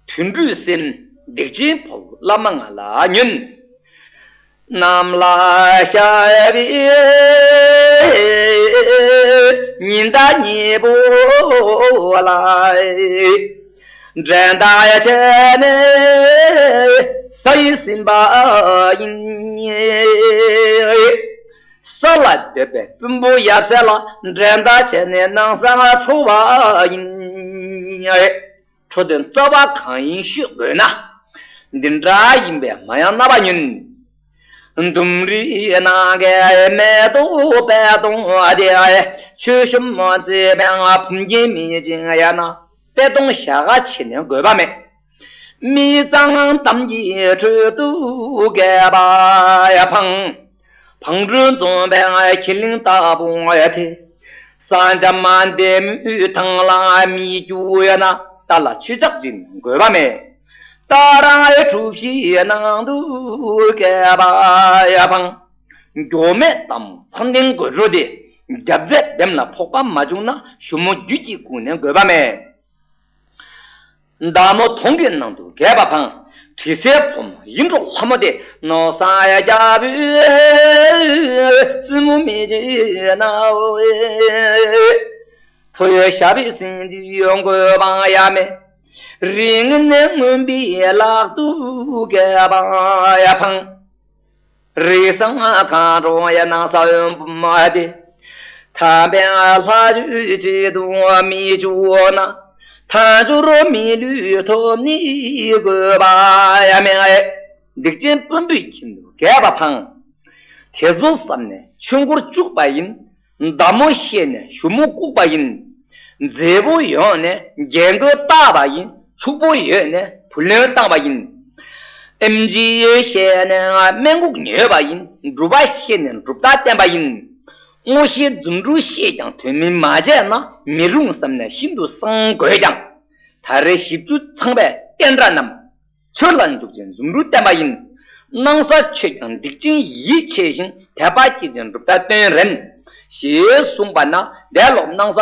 དུད་འགྲོའི་སེམས། སྡིག་ཅན་ཕོ་བླ་མ་ང་ལ་ཉོན། གནམ་ལ་ཤར་བའི་ཉི་ཟླ་གཉིས་པོ་ལ་འགྲན་ཟླ་བྱས་ནས་ས་ཡིས་ཟིན་པ་ཡིན། ས་ལ་སྡོད་པའི་དཔོན་པོ་ཡབ་སྲས་ལ་འགྲན་ཟླ་བྱས་ནས་སྣང་ས་འཕྲོག་པ་ཡིན། འཕྲོ་དོན་རྩ་བ་གང་ཡིན་ཤོད་དགོས་ན། འདི་འདྲ་ཡིན་པས་མ་ཡང་རྣ་བ་ཉོན། ལྡུམ་རའི་ནང་གི་མེ་ཏོག་པད་སྟོང་དེ། ཆོས་བཤམས་མཛེས་པའི་ཕུན་རྒྱན་མི་འཇིགས་ཡང་ན། པད་སྟོང་ཞལ་ག་ཕྱེ་ནས་དགོས་པ་མེད། མི་གཙང་འདམ་གྱི་ཁྲོད་དུ་བསྐལ་པ་འཕངས། བང་སྒྲོན་འཛོམས་པའི་ཁྱི་གླིང་ལྟ་བུ་དེ། ས་འཇམ་འདབ་མོའི་ཐང་ལ་མི་རྒྱུ་ཡོད་ན། རྟ་ལ་ཕྱི་ལྕགས་འཇིན་དགོས་པ་མེད། རྟ་རང་གྲུ་བཞིའི་ནང་དུ་བསྐལ་པ་འཕངས། མགྱོགས་མེད་གཏམ་མོ་ཚངས་ལྡན་དགོད་བྲོ་དེ། རྒྱབ་རྫས་འདེམས་ལ་ཕོག་པ་མ་བྱུང་ན། གཞུ་མོ་རྒྱུད་ཀྱིས་བཀུག་ནས་དགོས་པ་མེད། མདའ་མོ་དོང་གི་ནང་དུ་བསྐལ་པ་འཕངས། དྲི་ཟའི་ཕོ་མོ་ཡིད་འཕྲོག་ལྷ་མོ་དེ། ནོར་བཟང་རྒྱལ་པོའི་བཙུན་མོ་མི་བྱེད་ནའོ། ཐོ་ཡོད་ཞབས་པད་སྲིན་འདི་འགོད་པ་ཡ་མེད། རིགས་ངན་རྔོན་པའི་ལག་ཏུ་སྐལ་པ་ཡ་འཕངས། རིགས་བཟང་གང་དྲོ་ཡ་སྣང་ས་འོད་འབུམ་མ་དེ། ཐར་པའི་ལྷ་ཆོས་ཆེད་དུ་མི་འཇུག་ན། ཐར་ཆོར་མི་ལུས་ཐོབ་ནི་དགོས་པ་ཡ་མེད། སྡིག་ཅན་དཔོན་པོའི་ཁྱིམ་དུ་སྐལ་པ་འཕངས། དེ་ཚོ་བསམ་ནས་ཆོས་འཁོར་བཅུག་པ་ཡིན། མདའ་མོ་བཤེས་ནས་གཞུ་མོ་བཀུག་པ་ཡིན། མཛེས་པོ་ཡོད་ནས་རྒྱན་གོས་བཏགས་པ་ཡིན། ཕྱུག་པོ་ཡོད་ནས་བུ་ལོན་བཏང་བ་ཡིན། ཨེམ་ཆི་བཤེས་ནས་སྨན་ཁུག་ཉོས་པ་ཡིན། སྒྲུབ་པ་བཤེས་ནས་སྒྲུབ་རྟགས་བསྟན་པ་ཡིན། དངོས་གཞི་རྫུ་འཕྲུལ་ཤེས་ཀྱང་དོན་མིན་མ་བྱས་ན། མི་རུང་བསམ་ནས་ཤིན་ཏུ་གསང་དགོས་ཀྱང་། ད་རེས་བཞི་བཅུ་ཚང་པའི་བསྟན་དགྲ་རྣམས། ཆོས་ལ་འཇུག་ཅིང་རྫུ་འཕྲུལ་བསྟན་པ་ཡིན། སྣང་ས་ཆོས་ཀྱང་སྡིག་ཅན་ཡིད་ཆེས་ཤིང་། དད་པ་སྐྱེད་ཅིང་སྒྲུབ་རྟགས་སྟོན་རན། ཞེས་གསུངས་པ་ན། དེ་ལོག་སྣང་ས་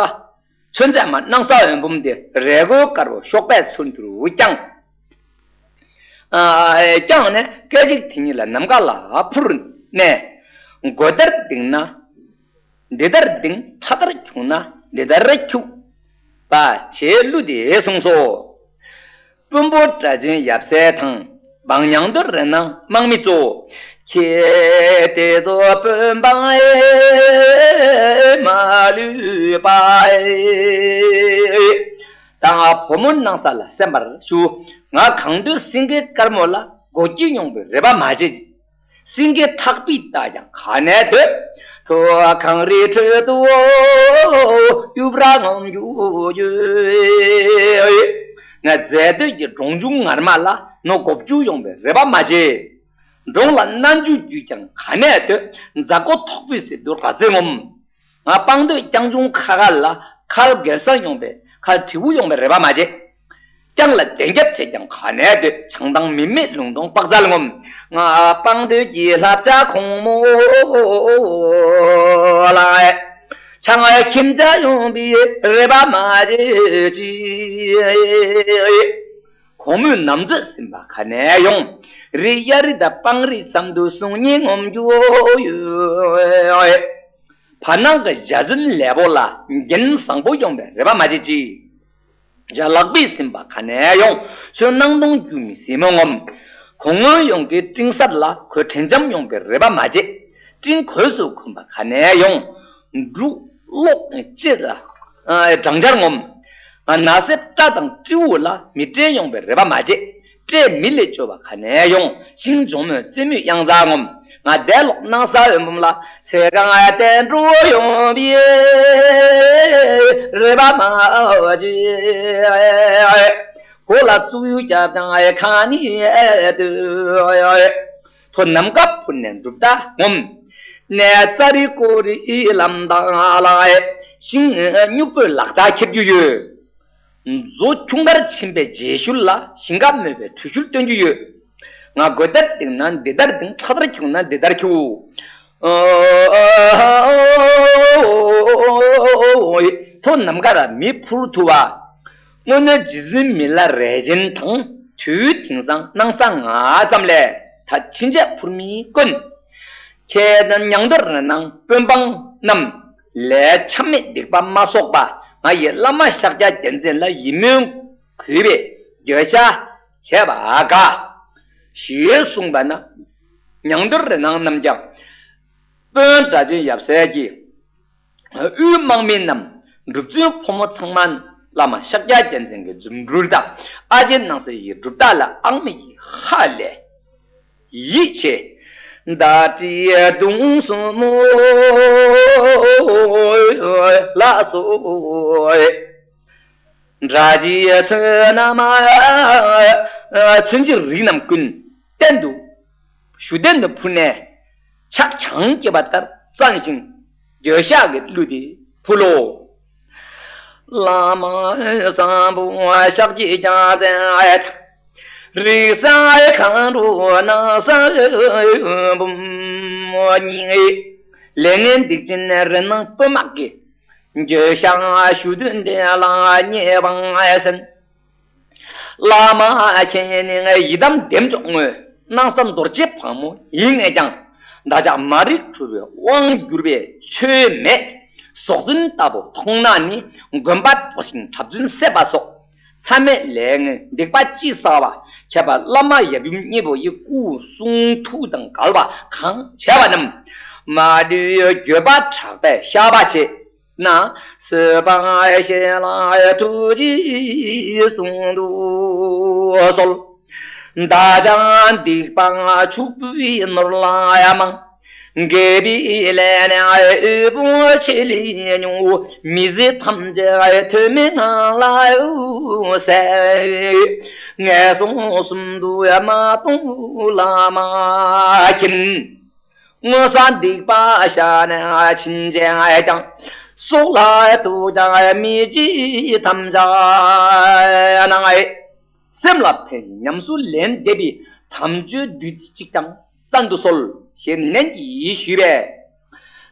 ཆོས་མཛད་མ་སྣང་ས་འོད་འབུམ་དེ་རས་གོས་དཀར་པོ་གཤོག་པའི་ཚུལ་དུ་བརྐྱངས། ཨ་བརྐྱངས་ནས་སྐད་ཅིག་དེ་ཉིད་ལ་ནམ་མཁའ་ལ་འཕུར་ནས། མགོ་ལྟར་ལྡིང་ན་འདི་ལྟར་ལྡིང་། ཁྲ་ལྟར་འཁྱུག་ན་འདི་ལྟར་འཁྱུག་པ་བྱས་གླུ་འདི་གསུངས་སོ། དཔོན་པོ་སྒྲ་གཅན་ཡབ་སྲས་དང་། འབངས་མྱང་སྟོད་རི་ནང་དམག་མི་གཙོ། ཁྱེད་དེ་ཚོ་དཔོན་འབངས་མ་ལུས་པ། ད་ང་བུ་མོ་སྣང་ས་ལ་གསན་པར་ཞུ། ང་གང་འདོད་སེང་གེ་དཀར་མོ་ལ་མགོ་སྐྱེས་ཡོང་བའི་རེ་བ་མ་བྱེད། སེང་གེ་ཐག་པས་བཏགས་ཀྱང་ག་ནས་འདོད། ཐོ་གངས་རིའི་ཁྲོད་དུ་གཡུ་བྲག་ངོམ་རྒྱུ་ཡོད། ང་མཛེས་སྡུག་གི་གྲོང་ཆུང་ངར་མ་ལ་ནོར་སྒོ་བཅུག་ཡོང་བའི་རེ་བ་མ་བྱེད། འབྲོང་ལ་མནའ་མཇུག་བརྒྱུད་ཀྱང་ག་ནས་འདོད། མཛའ་བརྐོ་ཐོག་པའི་ཟེར་དུ་ར་རྫི་ངོམ། ང་སྤང་སྟོད་རྐྱང་ཆུང་ཁ་ཁ་ལ་ཁལ་སྒེར་ས་ཡོང་བའི་ཁལ་དྲིལ་བུ་ཡོང་བའི་རེ་བ་མ་བྱེད། རྐྱང་ལ་གདན་རྒྱབ་བྱས་ཀྱང་ག་ནས་འདོད། བྱང་ཐང་མི་མེད་ལུང་སྟོང་དཔག་ཚལ་ངོམ། ང་སྤང་སྟོད་ཀྱི་ལྷ་བྱ་གོང་མོ་ལ། ཆང་ཁྱིམ་བྱ་ཡོང་བའི་རེ་བ་མ་བྱེད་ཅིག་གོང་མོས་ནམ་ཚོད་ཟིན་པ་ག་ནས་ཡོང་། རི་གཡའ་རི་དང་སྤང་རི་མཚམས་དུ་གསུང་སྙན་ངོམ་རྒྱུ་ཡོད། བར་སྣང་གི་བྱ་ཟན་ལེ་པོ་ལ་རྒྱན་བཟང་པོ་ཡོང་བའི་རེ་བ་མ་བྱེད་ཅིག་ཡ་ལག་པས་ཟིན་པ་ག་ནས་ཡོང་། ཚོན་སྣང་སྟོང་རྒྱུ་མི་ཟིན་མོ་ངོམ། གོང་སྔོན་ཡོང་གི་སྤྲིན་གསར་ལ་གོས་དྲན་འཇམ་ཡོང་བའི་རེ་བ་མ་བྱེད། སྤྲིན་གོས་སུ་གོན་པ་ག་ནས་ཡོང་། འབྲུག་གློག་ཅེས་ལ་སྦྲང་ཆར་ངོམ། ན་ཟེབ་སྐྲ་དང་སྤྲེའུ་ལ་མི་སྤྲད་ཡོང་བའི་རེ་བ་མ་བྱེད། སྤྲད་མི་ལས་སྐྱོ་བ་ག་ནས་ཡོང་། ཤིང་ཇོ་མོའི་རྩེ་མོའི་གཡང་གཟར་ངོམ། ང་བདེ་ལོག་སྣང་ས་འོད་འབུམ་ལ་ཚེ་གང་བསྟན་འགྲོ་ཡོང་བའི་རེ་བ་མ་བྱེད། གོ་ལ་བཙུགས་ཡུག་རྒྱབ་དང་ཁ་ནི་ལྟོས། ཐོ་ནམ་མཁའ་འཕུར་ནས་འགྲུབ་ད་ངོམ། གནས་རྩ་རི་ཀོ་རི་ལམ་དང་ལ། ཤིང་སྨྱུག་པོས་ལག་རྟགས་འཁྱེར་རྒྱུ་ཡོད། མཛོ་ཁྱུང་དཀར་ཕྱིན་པའི་རྗེས་ཤུལ་ལ་ཞིང་ཁ་རྨོས་པའི་གྲུ་ཤུལ་སྟོན་རྒྱུ་ཡོད། ང་གོས་ལྟར་ལྡིང་ན་འདི་ལྟར་ལྡིང་། ཁྲ་ལྟར་འཁྱུག་ན་འདི་ལྟར་འཁྱུག་ཐོ་ནམ་མཁའ་ལ་མི་འཕུར་ཐུབ་པ། དངོས་གནས་རྗེ་བཙུན་མི་ལ་རས་ཆེན་དང་དུས་དེང་སང་སྣང་ས་ང་ཙམ་ལས་ད་ཕྱིན་ཆད་འཕུར་མི་དཀོན། ཁྱེད་རྣམས་མྱང་སྟོད་རི་ནང་དཔོན་འབངས་རྣམས། ལས་ཆ་མེད་སྡིག་པ་མ་གསོག་པ། ང་ཡི་བླ་མ་ཤཱཀྱ་རྒྱལ་མཚན་ལ་ཡིད་སྨོན་གུས་པས་འགྱོད་བཤགས་བྱས་པ་དགའ། ཞེས་གསུངས་པ་ན། མྱང་སྟོད་རི་ནང་རྣམས་ཀྱང་། དཔོན་སྒྲ་གཅན་ཡབ་སྲས་ཀྱིས། དབུས་དམག་མི་རྣམས་གྲུབ་བརྩོན་ཕོ་མོ་ཚང་མ་བླ་མ་ཤཱཀྱ་རྒྱལ་མཚན་གྱི་རྫུ་འཕྲུལ་དང་ཨ་ཅེ་སྣང་སའི་སྒྲུབ་རྟགས་ལ་ཨང་མི་ཡི་ཧ་ལས། ཡིད་ཆེས། ད་ཏི་དུང་སུ་མོ་ལ་སོ། དགྲ་རྗེས་མཚོན་ན་མ། མཚོན་གྱི་རིགས་རྣམས་ཀུན་གཏན་དུ། གཞུ་གཏན་དུ་འཕུར་ནས་ཕྱག་གྱང་བཀྱེས་པ་ལྟར་བརྩམས་ཤིང་འགྱོད་བཤགས་ཀྱི་གླུ་དེ་ཕུལ་ལོ། བླ་མ་བཟང་པོ་ཤཱཀྱའི་རྒྱལ་མཚན། རིགས་བཟང་མཁའ་འགྲོ་སྣང་ས་འོད་འབུམ་གཉིས། ལས་ངན་སྡིག་ཅན་རི་ནང་དཔོན་དམག་གི། འགྱོད་བཤགས་ཞུ་དོན་དེ་ལ་ཉེས་པ་ཟིན། བླ་མ་མཁྱེན་ནས་ཡི་དམ་བདེ་མཆོག་དངོས། སྣང་ས་རྡོ་རྗེ་ཕག་མོ་ཡིན་ངེས་ཀྱང་། བདག་ཅག་མ་རིག་འཁྲུལ་པའི་དབང་གྱུར་པའི་ཆོས་མེད། ཟོག་རྫུན་ལྟ་བུ་མཐོང་ན་ནི། དགོན་པ་དོར་ཞིང་གྲྭ་བཙུན་བསད་པ་སོགས། མཚམས་མེད་ལས་ངན་སྡིག་པ་ཅི་བསགས་པ། ཁྱད་པར་བླ་མ་ཡབ་ཡུམ་གཉིས་པོ་ཡི་སྐུ་གསུང་ཐུགས་དང་འགལ་བ་གང་བྱས་པ་རྣམས། མ་ལུས་འགྱོད་པ་དྲག་པས་བཤགས་པ་བྱེད། ན། བཟོད་པ་ཤེས་ལ་ཐུགས་རྗེས་གསུང་དུ་གསོལ། བདག་ཅག་སྡིག་པ་ཕྱུག་པོའི་ནོར་ལ་མང་། དགེ་བའི་ལས་ནི་འོད་པོ་ཆེ་ལས་ཉུང་། མི་བཟད་ཐམས་ཅད་ཐོན་མི་ངང་ལ་གསལ། ངན་སོང་གསུམ་དུ་མ་ལྟུང་བླ་མ་མཁྱེན། སྔོན་བསགས་སྡིག་པ་བཤགས་ནས་ཕྱིན་ཆད་ཀྱང་། སྲོག་ལ་ཐུག་ཀྱང་མི་བྱེད་དམ་བཅའ་གནང་། སེམས་ལ་ཕན་ཞིང་ཉམས་སུ་ལེན་བདེ་བའི་དམ་ཆོས་བདུད་རྩི་གཅིག་ཀྱང་བསྩལ་དུ་གསོལ་ཞེས་ནན་གྱིས་ཞུས་པས།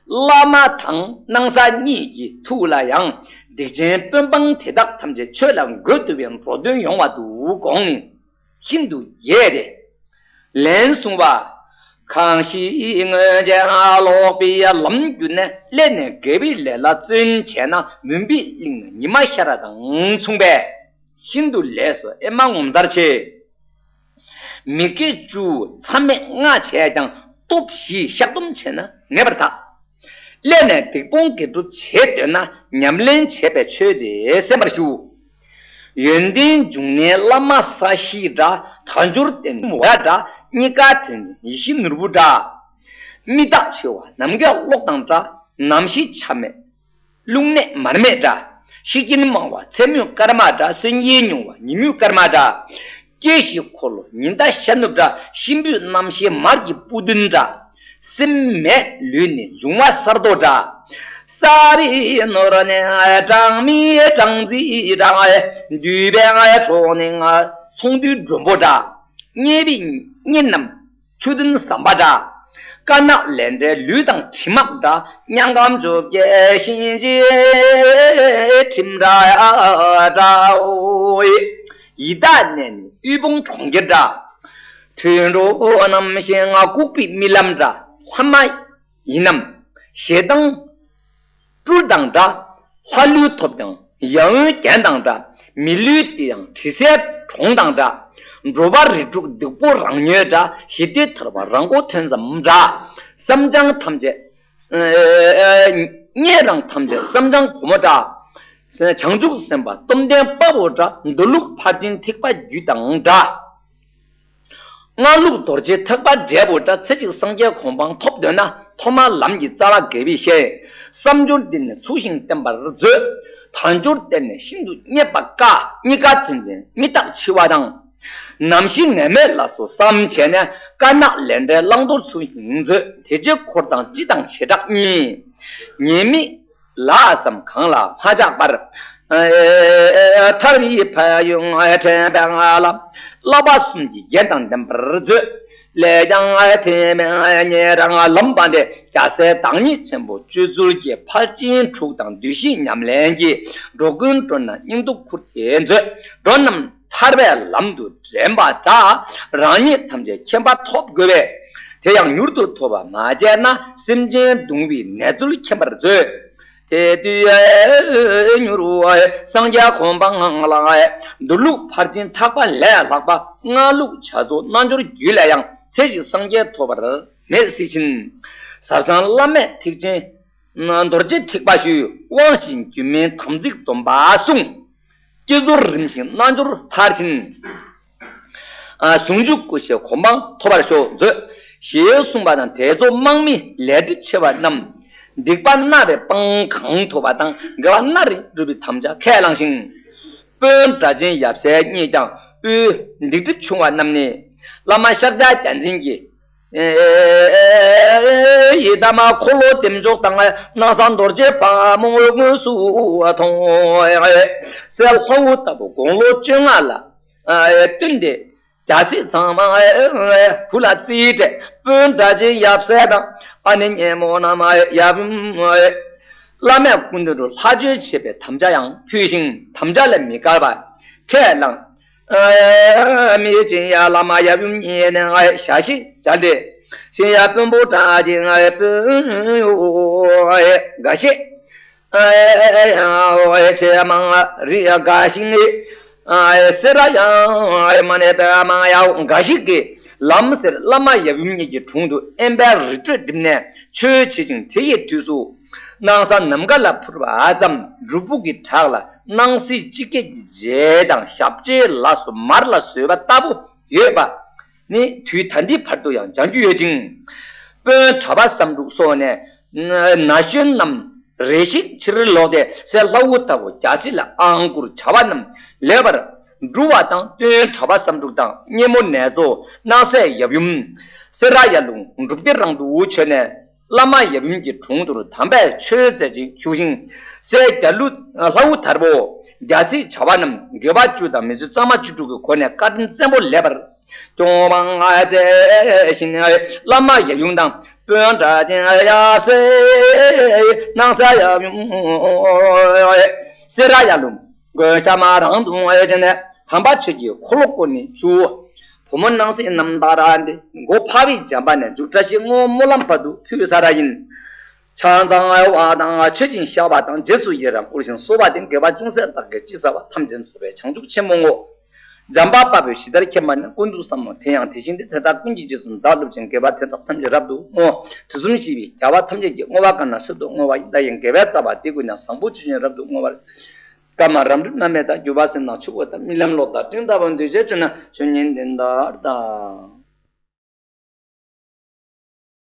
བླ་མ་དང་སྣང་ས་གཉིས་ཀྱི་ཐུགས་ལ་ཡང་སྡིག་ཅན་དཔོན་འབངས་དེ་དག་ཐམས་ཅད་ཆོས་ལ་འགོད་ཐུབ་པའི་འགྲོ་དོན་ཡོང་བ་དུ་དགོངས་ནས། ཤིན་ཏུ་དགྱེས་ཏེ། ལན་གསུངས་པ། གང་ཞིག་སྔོན་བྱས་ལོག་པའི་ལམ་བརྒྱུད་ནས། སླད་ནས་དགེ་བའི་ལས་ལ་བརྩོན་བྱས་ན། མུན་པའི་གླིང་ན་ཉི་མ་ཤར་བ་དང་མཚུངས་པས། ཤིན་ཏུ་ལེགས་སོ་ཨེ་མ་ངོ་མཚར་ཆེ། མི་དགེ་བཅུ་མཚམས་མེད་ལྔ་བྱས་ཀྱང་། སྟོབས་བཞིས་བཤགས་སྡོམ་བྱས་ན་ངེས་པར་དག། སླད་ནས་སྡིག་སྤོང་དགེ་སྒྲུབ་བྱེད་འདོད་ན། ཉམས་ལེན་བྱས་པའི་ཆོས་དེ་གསན་པར་ཞུ། ཡོན་ཏན་འབྱུང་གནས་བླ་མ་ས་གཞི་འདྲ། དལ་འབྱོར་བརྟེན་མོ་ཡ་འདྲ། གཉིས་ཀ་དོན་ཡིད་བཞིན་ནོར་བུ་འདྲ། མི་རྟག་འཆི་བ་ནམ་མཁའི་གློག་དང་འདྲ། ནམ་ཤི་ཆ་མེད་རླུང་ནད་མར་མེ་འདྲ། ཤི་རྐྱེན་མང་བ་མཚན་མོའི་སྐར་མ་འདྲ། སོན་རྐྱེན་ཉུང་བ་ཉིན་མོའི་སྐར་མ་འདྲ། སྐྱེ་ཤི་འཁོར་ལོ་ཉི་ཟླ་ཤར་ནུབ་འདྲ། གཤིན་པོའི་རྣམ་ཤེས་མར་གྱི་སྤུ་རྡུལ་འདྲ། སེམས་མེད་ལུས་ནི་འབྱུང་བ་གསར་རྡོ་འདྲ། ས་རིའི་ནོར་ནི་གྲངས་མེད་སྦྲང་རྩི་འདྲ། འདུས་པའི་གྲོགས་ནི་ཚོང་འདུས་མགྲོན་པོ་འདྲ། རྙེད་པའི་གཉེན་རྣམས་ཆུ་འདོན་ཟམ་པ་འདྲ། དཀར་ནག་ལས་འབྲས་ལུས་དང་གྲིབ་མ་འདྲ། དམྱལ་ཁམས་བཅོ་བརྒྱད་གཤིན་རྗེའི་ཁྲིམས་འདྲ་འདྲའོ། ཡི་དྭགས་གནས་ནི་དབུལ་ཕོངས་གྲོང་ཁྱེར་འདྲ། དུད་འགྲོ་རྣམས་ཤིང་ལྐུགས་པའི་རྨི་ལམ་འདྲ། ལྷ་མ་ཡིན་ནམ་ཞེ་སྡང་སྦྲུལ་དང་འདྲ། ལྷ་ལུས་ཐོབ་ཀྱང་ཡང་འོན་རྒྱན་དང་འདྲ། མི་ལུས་དེ་ཡང་དྲི་ཟའི་གྲོང་དང་འདྲ། འགྲོ་བ་རིགས་དྲུག་སྡིག་པོ་རང་ཉོས་འདྲ། ཞི་བདེ་ཐར་པ་རང་མགོ་ཐོན་ཙམ་འདྲ། བསམ་བྱང་ཐམས་ཅད་ཨ་ཉན་རང་ཐམས་ཅད་བསམ་བྱང་བུ་མོ་འདྲ། བྱང་ཆུབ་སེམས་དཔའ་སྟོབས་ལྡན་དཔའ་བོ་འདྲ། མདོ་ལུགས་ཕར་ཕྱིན་ཐེག་པ་རྒྱུད་དང་འདྲ། སྔགས་ལུགས་རྡོ་རྗེ་ཐེག་པ་འབྲས་བུ་འདྲ། ཚེ་གཅིག་སངས་རྒྱས་གོ་འཕང་ཐོབ་འདོད་ན། ཐོག་མར་ལམ་གྱི་རྩ་བ་དགེ་བའི་བཤེས། བསམ་སྦྱོར་འདི་ནི་ཚུལ་བཞིན་བསྟེན་པར་མཛོད། དལ་འབྱོར་བརྟེན་ནས་ཤིན་ཏུ་རྙེད་པ་དཀའ། གཉིས་ཀ་དོན་ཆེན་མི་རྟག་འཆི་བ་དང་། ནམ་ཤི་ངེས་མེད་ལ་སོགས་བསམ་བྱས་ནས། དཀར་ནག་ལས་འབྲས་བླང་དོར་ཚུལ་བཞིན་མཛོད། དེ་རྗེས་འཁོར་དང་སྤྱི་དང་བྱེ་བྲག་གཉིས། ཉེས་དམིགས་ལ་བསམ་གང་ལ་མ་ཆགས་པར། ཐར་པའི་ཕན་ཡོན་དྲན་པའི་ངང་ལ། བསླབ་པ་གསུམ་གྱི་རྒྱན་དང་ལྡན་པར་མཛོད། ལས་ཀྱང་ཐེག་དམན་ཉེ་རང་ལམ་པ་འདི། རྒྱལ་སྲས་བདག་ཉིད་ཆེན་པོ་སྤྱོད་ཚུལ་གྱི། ཕར་ཕྱིན་དྲུག་དང་བདུད་བཞི་ཉམས་ལེན་གྱིས། འགྲོ་ཀུན་སྤྲོ་ན་སྙིང་སྟོབས་ཁུར་ཏེ་མཛོད། འགྲོ་རྣམས་ཐར་པའི་ལམ་དུ་འདྲེན་པ་དག། རང་ཉིད་ཐམས་ཅད་མཁྱེན་པ་ཐོབ་དགོས་པས། དེ་ཡང་མྱུར་དུ་ཐོབ་པ་མ་བྱས་ན། སེམས་ཅན་གདུང་བའི་ནད་གཙོར་མཁྱེན་པར་མཛོད། དེ་དུས་མྱུར་སངས་རྒྱས་གོ་འཕང་ལ། མདོ་ལུགས་ཕར་ཕྱིན་ཐེག་པ་ལས་ལྷག་པ། སྔགས་ལུགས་བྱ་རྫོགས་རྣལ་འབྱོར་རྒྱུད་ལས་ཡང་། ཚེ་གཅིག་སངས་རྒྱས་ཐོབ་པར་མེད་སྲིད་ཕྱིན། ཟབ་གསང་བླ་མེད་ཐེག་ཆེན་རྡོ་རྗེ་ཐེག་པ་ཞུས། དབང་བཞིན་སྒྱུ་མའི་དམ་ཚིག་སྡོམ་པ་བསྲུང་། བསྐྱེད་རྫོགས་རིམ་བཞིན་རྣལ་འབྱོར་མཐར་ཕྱིན། ཨ་ཟུང་འཇུག་སྐུ་བཞིའི་གོ་འཕང་ཐོབ་པར་ཤོག་མཛོད། ཞེས་གསུངས་པ་དང་། དེ་ཚོ་དམག་མི་ལས་སྒྲིབ་ཆེ་བ་རྣམས། སྡིག་པ་སྣ་རེ་སྤང་གང་ཐུབ་པ་དང་། དགེ་བ་སྣ་རེ་བསྒྲུབ་པའི་དམ་བཅའ་ཁས་བླངས་ཤིང་། དཔོན་སྒྲ་གཅན་ཡབ་སྲས་གཉིས་ཀྱང་དབུལ། སྡིག་སྒྲིབ་ཆུང་བ་རྣམས་ནི། བླ་མ་ཤཱཀྱ་རྒྱལ་མཚན་གྱིས། ཡི་དམ་འཁོར་ལོ་བདེ་མཆོག་དང་། སྣང་ས་རྡོ་རྗེ་ཕག་མོ་དངོས་སུ་མཐོང་། སྲས་ལྷ་བུ་ལྟ་བུ་དགུང་ལོ་བཅོ་ལྔ་ལ་བསྟུན་ཏེ། རྒྱལ་སྲིད་ཚང་མ་བུ་ལ་རྩིས་སྤྲད། དཔོན་སྒྲ་གཅན་ཡབ་སྲས་དང་། ཨ་ནེ་སྙེ་མོ་རྣམས་ཡབ་ཡུམ། བླ་མས་སྐུ་མདུན་དུ་ལྷ་མཆོད་བྱེད་པའི་དམ་བཅའ་ཡང་ཕུལ་ཞིང་། དམ་བཅའ་ལས་མི་འགལ་བར་ཁས་བླངས། མི་ཆེན་ཡ་བླ་མ་ཡབ་ཡུམ་གཉིས་ནི་ཞག་ཤི་བྱ་འདི་ཤི་ཡ་དཔོན་པོ་གྲགས་ཅན་དཔོན་ཡོ་འགའ་ཤས། ཆེས་མང་རིགས་འགའ་ཞིག་ནི་སེ་ར་ཡང་མ་ནས་པའི་མང་ཡང་འགའ་ཞིག་གིས་ལམ་སེར་བླ་མ་ཡབ་ཡུམ་གཉིས་ཀྱི་དྲུང་དུ་དབེན་པའི་རི་ཁྲོད་འགྲིམས་ནས་ཆོས་བྱེད་ཅིང་དེ་ཡི་དུས་སུ། སྣང་ས་ནམ་མཁའ་ལ་འཕུར་བ་ཙམ་སྒྲུབ་ཕུག་གི་བྲག་ལ་སྣང་སྲིད་ཅི་སྐད་ཀྱི་རྗེ་དང་ཞབས་རྗེས་ལ་སོ་མར་ལ་བཟོས་པ་ལྟ་བུ་ཡོད་པ་ནི་དུས་ད་ལྟའི་བར་དུ་ཡང་སྦྱང་རྒྱུ་ཡོད་ཅིང་། དཔོན་གྲྭ་པ་བསམ་འགྲུབ་སོགས་ནས་ན་གཞོན་རྣམས་རེ་ཞིག་ཕྱིར་ལོག་སྟེ་སྲས་ལྷ་བུ་ལྟ་བུ་རྒྱལ་སྲིད་ལ་ཨང་བསྐུར་བྱ་བ་རྣམས་ལེགས་པར་འགྲུབ་པ་དང་། དཔོན་གྲྭ་པ་བསམ་འགྲུབ་དང་སྙེ་མོ་ནེ་ཙོ་སྣང་སྲས་ཡབ་ཡུམ་སེ་ར་ཡ་ལུང་འབྲུག་སྡེ་རང་དུ་བྱོན་ནས། བླ་མ་ཡབ་ཡུམ་གྱི་དྲུང་དུ་དམ་པའི་ཆོས་མཛད་ཅིང་བཞུགས་ཤིང་། སྲས་རྒྱ་ལུ་ལྷ་བུ་དར་པོ་རྒྱལ་སྲིད་བྱ་བ་རྣམས་དགེ་བ་བཅུ་དང་མི་བཅོས་གཙང་མ་བཅུ་དྲུག་གི་སྒོ་ནས་བཀའ་དྲིན་བཙན་པོ་ལེགས་པར་སྐྱོང་བ་མཛད་བཞིན། བླ་མ་ཡབ་ཡུམ་དང་དཔོན་གྲྭ་ཆེན་ཡབ་སྲས་སྣང་ས་ཡབ་ཡུམ་སེ་ར་ཡ་ལུང་དགོན་ཤ་མ་རང་དུ་བྱོན་ནས་དམ་པ་ཆོས་ཀྱི་འཁོར་ལོ་བསྐོར་ནས་བཞུགས། བུ་མོ་སྣང་སྲིད་རྣམ་ཐར་འདི་མགོ་འཕར་བའི་བྱམས་པ་ནས་མཇུག་བཀྲ་ཤིས་བསྔོ་སྨོན་ལམ་བར་དུ་ཕུལ་ས་ར་ཡིན། ཕྱག་འཚལ་བ་དང་མཆོད་ཅིང་བཤགས་པ་དང་རྗེས་སུ་ཡི་རང་བསྐུར་ཞིང་གསོལ་བ་འདེབས། དགེ་བ་ཅུང་ཟད་བདག་གིས་ཅི་བསགས་པ། ཐམས་ཅད་རྫོགས་པའི་བྱང་ཆུབ་ཆེན་པོ་བསྔོ། འཇམ་དཔལ་དཔའ་བོས་ཇི་ལྟར་མཁྱེན་པ་ནི། ཀུན་ཏུ་བསམ་མོ་དེ་ཡང་དེ་བཞིན་ཏེ། དེ་དག་ཀུན་གྱི་རྗེས་སུ་བདག་སློབ་ཅིང་། དགེ་བ་དེ་དག་ཐམས་ཅད་རབ་ཏུ་བསྔོ། དུས་གསུམ་གཤེགས་པའི་རྒྱལ་བ་ཐམས་ཅད་ཀྱིས། བསྔོ་བ་གང་རྣམས་གསོལ་དུ་བསྔོ་བ་ཡི། བདག་གིས་དགེ་བའི་རྩ་བ་འདི་ཀུན་ཀྱང་། བཟང་པོ་ཇི་བཞིན་རབ་ཏུ་བསྔོ་བར། བཀའ་མ་རམ་རིམ་རྣམ་སྨེ་དང་། བརྒྱུད་པ་སེམས་དང་ཆུ་བོ་དང་། རྨི་ལམ་གློག་དང་སྤྲིན་ལྟ་བུ། འདུས་བྱས་ཆོས་རྣམས་ཆོས་ཉིད་འདི་ལྟར་གདའ།